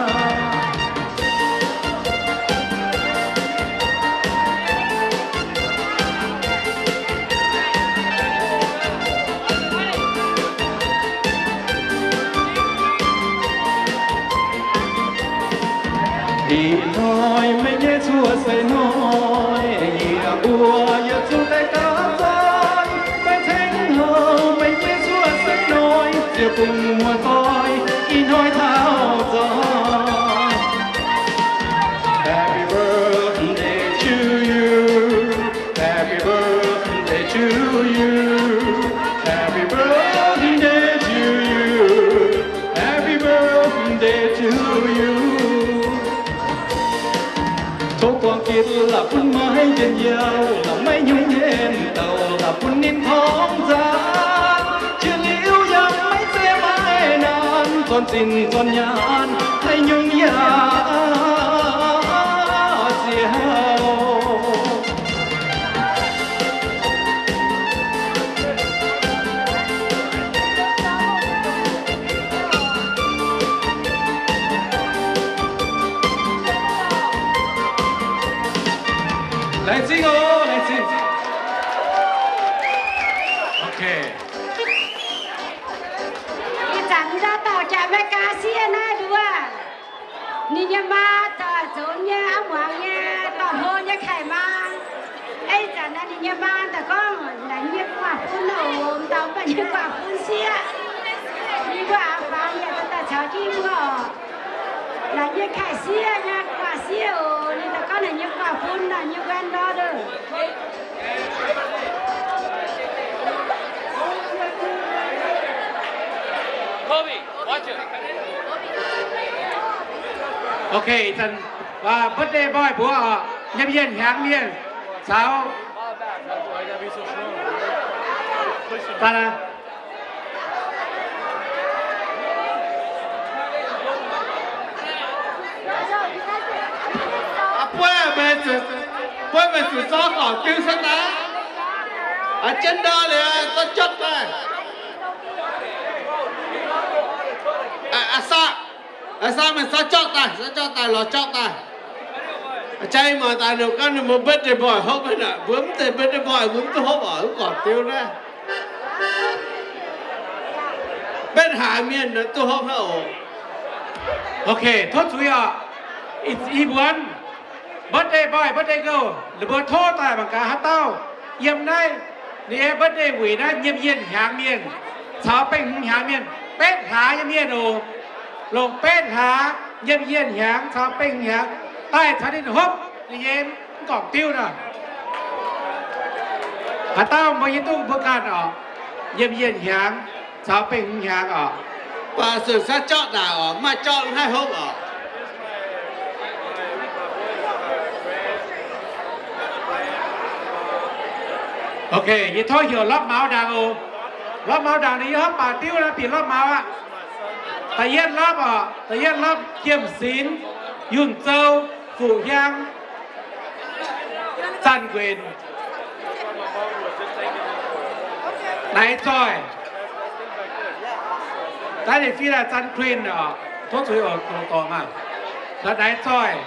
Ih hnoi meih nyei cuotv seix hnoi, yie mbuo yietc zungv daaih gapv nzaiv. Maiv ceng houc meih nyei cuotv seix hnoi, ziouc bun muoz-doic ih hnoi taux zoih. Happy birthday to you. Happy birthday to you. Happy birthday to you. Happy birthday to you. Tov buangh gitv la'bun maiv njien-youh, la'maiv nyungc henv gauh, la'bun ninh torngv nzaanx. Jiex liuz yaac maiv zeiz maaih naanc, zornc zinh zornc nyaanh haaix nyungc yaac ziangh. Laengz zingh oc, laengz zingh. Ok. Ih zanc yie dauh dauh jaax America sieqv naaiv nduov. Ninh nyei maa zoux nyei aqv, muangx nyei dorh hlo nyei kaih maa. Ih zanc naaiv ninh nyei maa daaih gorngv, naaic nyei guaax bun oc, dauh mv baac nyei guaax bun sieqv. Ninh mbuo aqv fangx yaac daaih caux jienv mbuo oc. Naaic nyei kaih sieqv nyei guaax sieqv oc, ninh daaih gorngv naaic nyei guaax bun naaic nyei granddaughter. Ok, ih zanc birthday boy mbuo oc, nyiemc yienh hnyangx mienh caux buov meih zuqc zorqv gorqv-diuv cuotv daaih. Jienv ndau liuz zorqv jorqv daaih. Aa, aa, meih zorqv jorqv daaih, zorqv jorqv daaih, lorz jorqv daaih. Jai muangx daaih ninh gorngv ninh mbuo birthday boy hopv naaic, mbuo mv zeiz birthday boy, mbuo mv duqv hopv oc, mv gorqv-diuv naaiv. Betv haaix mienh duqv hopv hnangv oc. Ok, tov zuiz oc. Ih mbuo birthday boy, birthday girl, ninh mbuo tov daaih mangc gaax haaix dauh yiem naaiv ninh nyei birthday wuic naaiv nyiemc yienh hnyangx mienh caux bengh hmz hnyangx mienh, betv hlaax nyei mienh oc. Longc betv hlaax. Yiem yienh hnyangx caux bengh hnyangx daaih caux ninh hopv ninh nyei mv gorngv diuv nor. Haaix dauh mbuo hiuv duqv mbuo ganh oc. Yiem yienh hnyangx caux bengh hnyangx oc. Baac zuqc saav jorqv naaic oc, maaih jorqv haih hopv oc. Ok, yie tov heuc lopv maux ndaangc oc. Lopv maux ndaangc ninh yiem hopv baac diuv naaiv bieqc lopv maux aqv. Da'yietv lopv oc, da'yietv lopv Jiem Sinx, Yunh Zou, Fuqv Hiang, Zanh Nquenc, Naix Zoih. Daaih ninh fiev daaih Zanh Nquenc oc, tov zuiz oc, dorngc maah. Naix Zoih,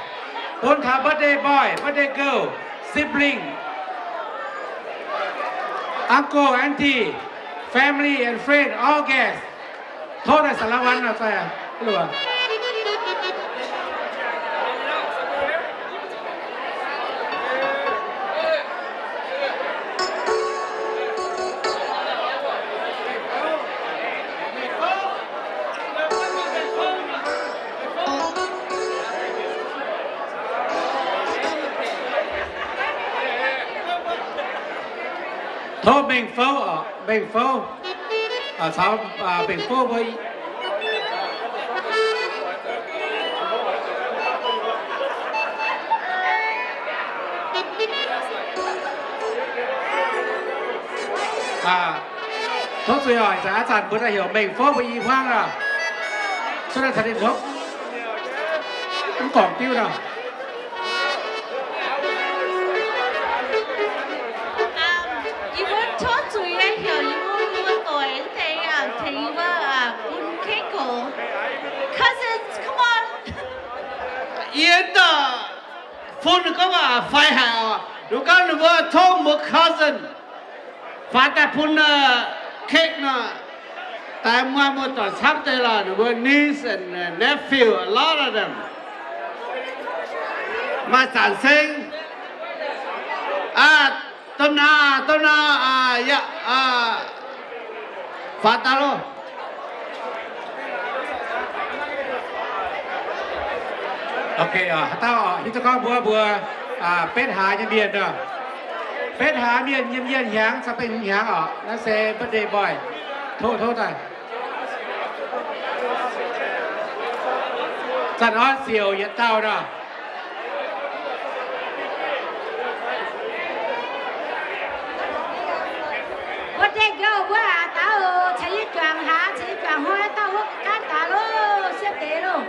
bun taux birthday boy, birthday girl, sibling, uncle, auntie, family and friend, all guests. Tov daaih สารวัตร nor, zai luoqc. Tov mengh fouv oc, mengh fouv caux mengh fouv mbuo. Tov zuiz oc, ih zanc aqv zanc mbuo daaih heuc mengh fouv mbuo i hmuangv oc. Cuotv daaih caux ninh hopv, mv gorngv diuv nor. Yie mbuo tov zuiz nyei heuc yie mbuo muoz-doic deix tengx yie mbuo bun cake oc. Cousins, come on. Yie daaih fun gorngv fai haic oc. Ninh gorngv ninh mbuo tov mbuo cousin faaux daaih bun cake nor. Daaih maaih muoz-doic camv deix lorqc, ninh mbuo niece and nephew, a lot of them. Maaih zanc seng. Domh nauz, domh nauz, yaac faaux daaih loh. Ok, haaix dauh hiuv duqv gorngv mbuo, mbuo betv hlaax nyei mienh nor. Betv hlaax mienh yiem yienh hnyangx caux bengh hnyangx oc. Naaiv se birthday boy. Tov, tov daaih. Zanc orn siouc yietc dauh nor. Birthday girl mbuo aac, daux caux yie juangc hlaax, caux yie juangc hnoi, dauh wuov gaanv daaih loh, siev deix loh.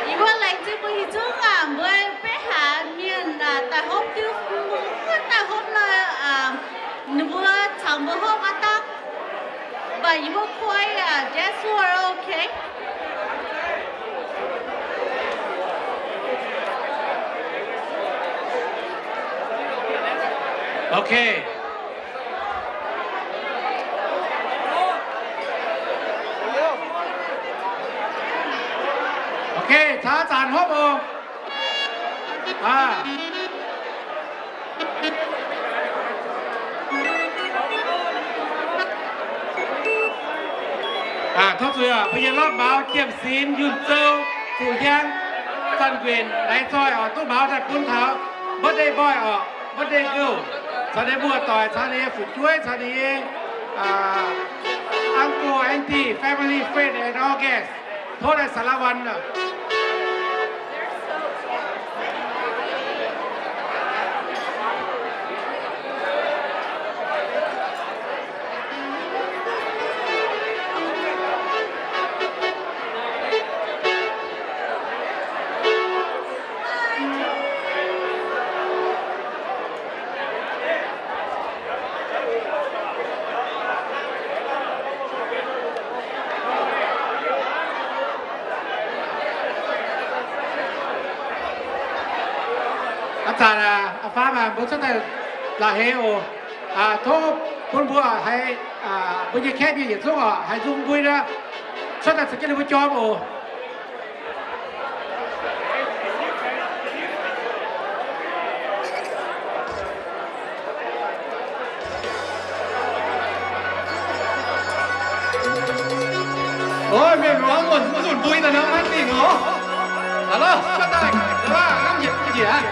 Yie mbuo laengz zingh mbuo yietc zungv aac, mbuo betv hlaax mienh daaih hopv diuv, mbuo daaih hopv nor, ninh mbuo caux mbuo hopv aqv dangh. But you will play, uh, dance floor, okay? Okay. Okay, caux zanc hopv oc. Tov zuiz oc, mbuo nyei lorqc maux, Jiem Sinx, Yunh Zou, Fuqv Hiang, Zanh Nquenc, Naix Zoih oc, duqv maux daaih bun taux birthday boy oc, birthday girl, caux ninh muoz-doic, caux ninh nyei fu'jueiv, caux ninh nyei uncle, auntie, family, friend and all guests. Tov daaih สารวัตร oc. Zanc aqv, a'faav maaih mbuo cuotv daaih la'heix oc. Tov bun mbuo haiz, mbuo nyei kaeqv mienh yietc zungv oc, haiz nzung mbui nor, cuotv daaih caux jienv ninh mbuo jorm oc. Ov, mienh muoz, mbuo nzunc mbui daaih nor maiv dingh oc. Aa, cuotv daaih, hnamv njiec njiec aqv.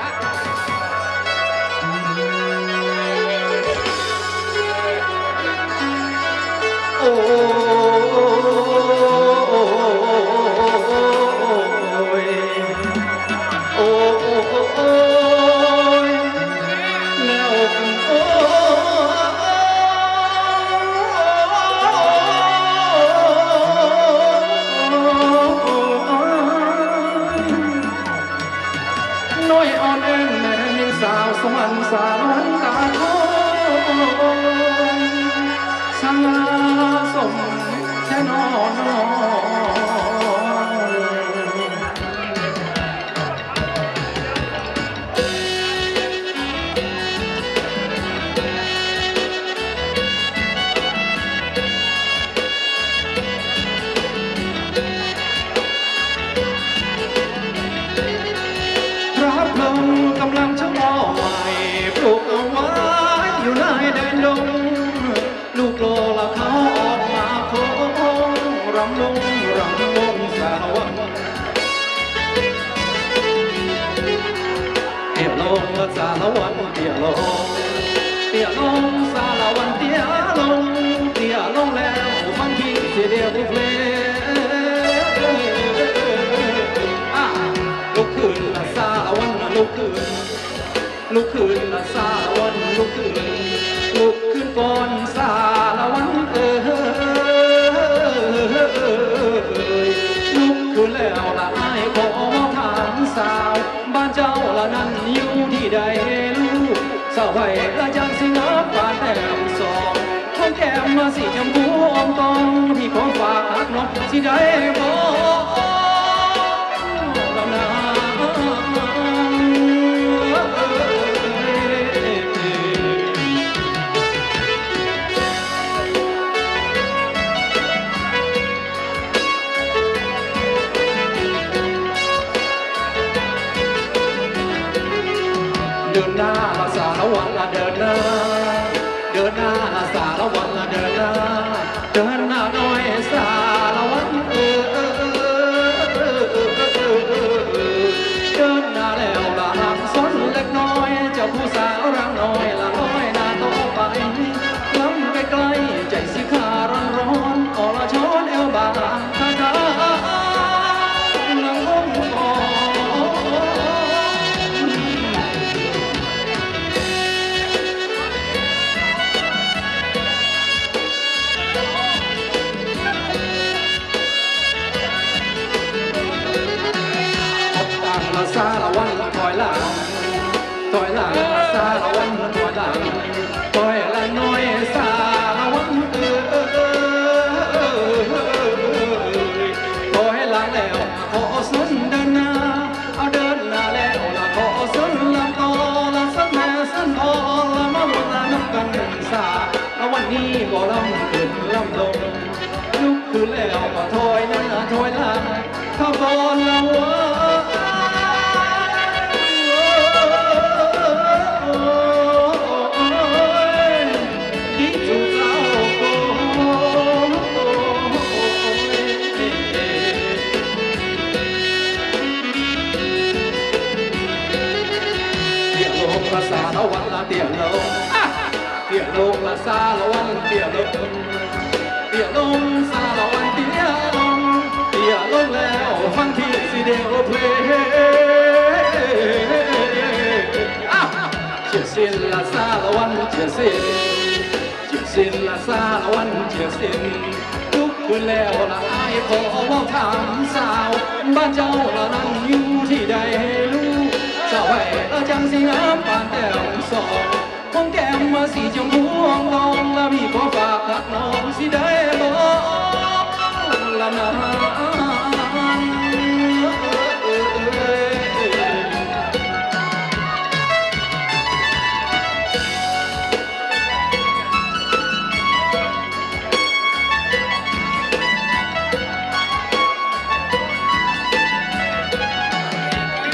Noiv orn en mienh saaux song an saaux wuonv daaih tov, cangv song tengx nor nor. Rabv longx กำลังจะออกใหม่ ปลูกเอาไว้อยู่ในแดนดง ลูกโลละเขาออกมาโค้ง รำวงรำวงสารวัน เตี้ยลงละสารวันเตี้ยลง เตี้ยลงสารวันเตี้ยลง เตี้ยลงแล้วฟังพี่เสียเดียวเพลง อ่ะ ลุกขึ้นละสารวันลุกขึ้น ลุกขึ้นละสารวันลุกขึ้น ลุกขึ้นก่อนสารวันเอ๋ย ลุกขึ้นแล้วละอ้ายขอถามสาว บ้านเจ้าละนั้นอยู่ที่ใดลูก สาวไหวละจางสิงหาปานแต้มสอง หอมแก้มมาสีชมพูอองตอง พี่ขอฝากรักน้องสิได้บ่ เดินหน้าละสารวัตรละเดินหน้า เดินหน้าละสารวัตรละเดินหน้า เดินหน้าหน่อยสารวัตรเอ๋ย เดินหน้าแล้วละห่างสนเล็กน้อย เจ้าผู้สาวร่างน้อยละลอยหน้าต่อไป ลำใกล้ๆ ใจสิขาร้อนๆ อรชรแอวบาง ถอยหลังละสารวัตรถอยหลัง ถอยหลังละสารวัตรถอยหลัง ถอยหลังหน่อยสารวัตรเอ๋ย ถอยหลังแล้วขอสนเดินหน้า เอาเดินหน้าแล้วละขอสนลำต่อละสนแม่สนอ่อนละมาวนละนำกันสารวัตรนี้บ่ลำขึ้นลำลง ลุกขึ้นแล้วก็ถอยหน้าถอยหลัง ขบวนละเว้ย ดีสู่เจ้าโกย เตี้ยลงละสารวัตรละเตี้ยลง เตี้ยลงละสารวัตรเตี้ยลง เตี้ยลงสารวัตรเตี้ยลง เตี้ยลงแล้วฟังพี่สิเดียวเพลง อ้าว เจียสิ้นละสารวัตรเจียสิ้น เจียสิ้นละสารวัตรเจียสิ้น ลุกขึ้นแล้วละอ้ายขอเว้าถามสาว บ้านเจ้าละนั้นอยู่ที่ใดลูก สาวไหวละจังสิงามปานแต้มสอง หอมแก้มมาสีชมพูอ่องตอง ละพี่ขอฝากรักน้องสิได้บ่ ละนาง เตี้ยลงละสารวัตรเตี้ยลง เตี้ยลงสารวัตรเตี้ยลง เตี้ยลงแล้วฟังพี่สิเดียวเพลง อ้าว เตี้ยสิ้นละสารวัตรเตี้ยสิ้น เตี้ยสิ้นละสารวัตรเตี้ยสิ้น ลุกขึ้นแล้วละอ้ายขอเว้าถามสาว บ้านเจ้าละนั้นอยู่ที่ใดลูก สาวไหวละจังสิงหาปานแต้มสอง หอมแก้มมาสีชมพูอ่องตอง ละพี่ขอฝากรักน้องสิได้บ่ ละนาง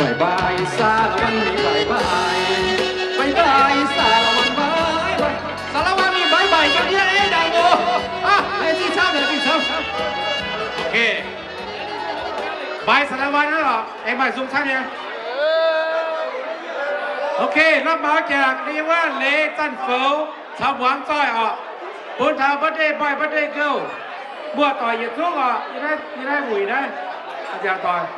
Bye bye สารวัตร bye bye, bye bye สารวัตร bye bye, สารวัตร mingh bye bye ga'ndiev ei ndaangc oc. Aa, laengz zingh camv, laengz zingh camv. Ok, bye สารวัตร aqv lorqc, aengx maaih nzung camv nyei. Ok, la'maah jaax yie wuov leiz zanc-foux caux muangx zoih oc. Bun taux birthday boy birthday girl, mbuo doic yietc zungv oc, yie naaiv wuic naaiv, aa, nziaauc doic.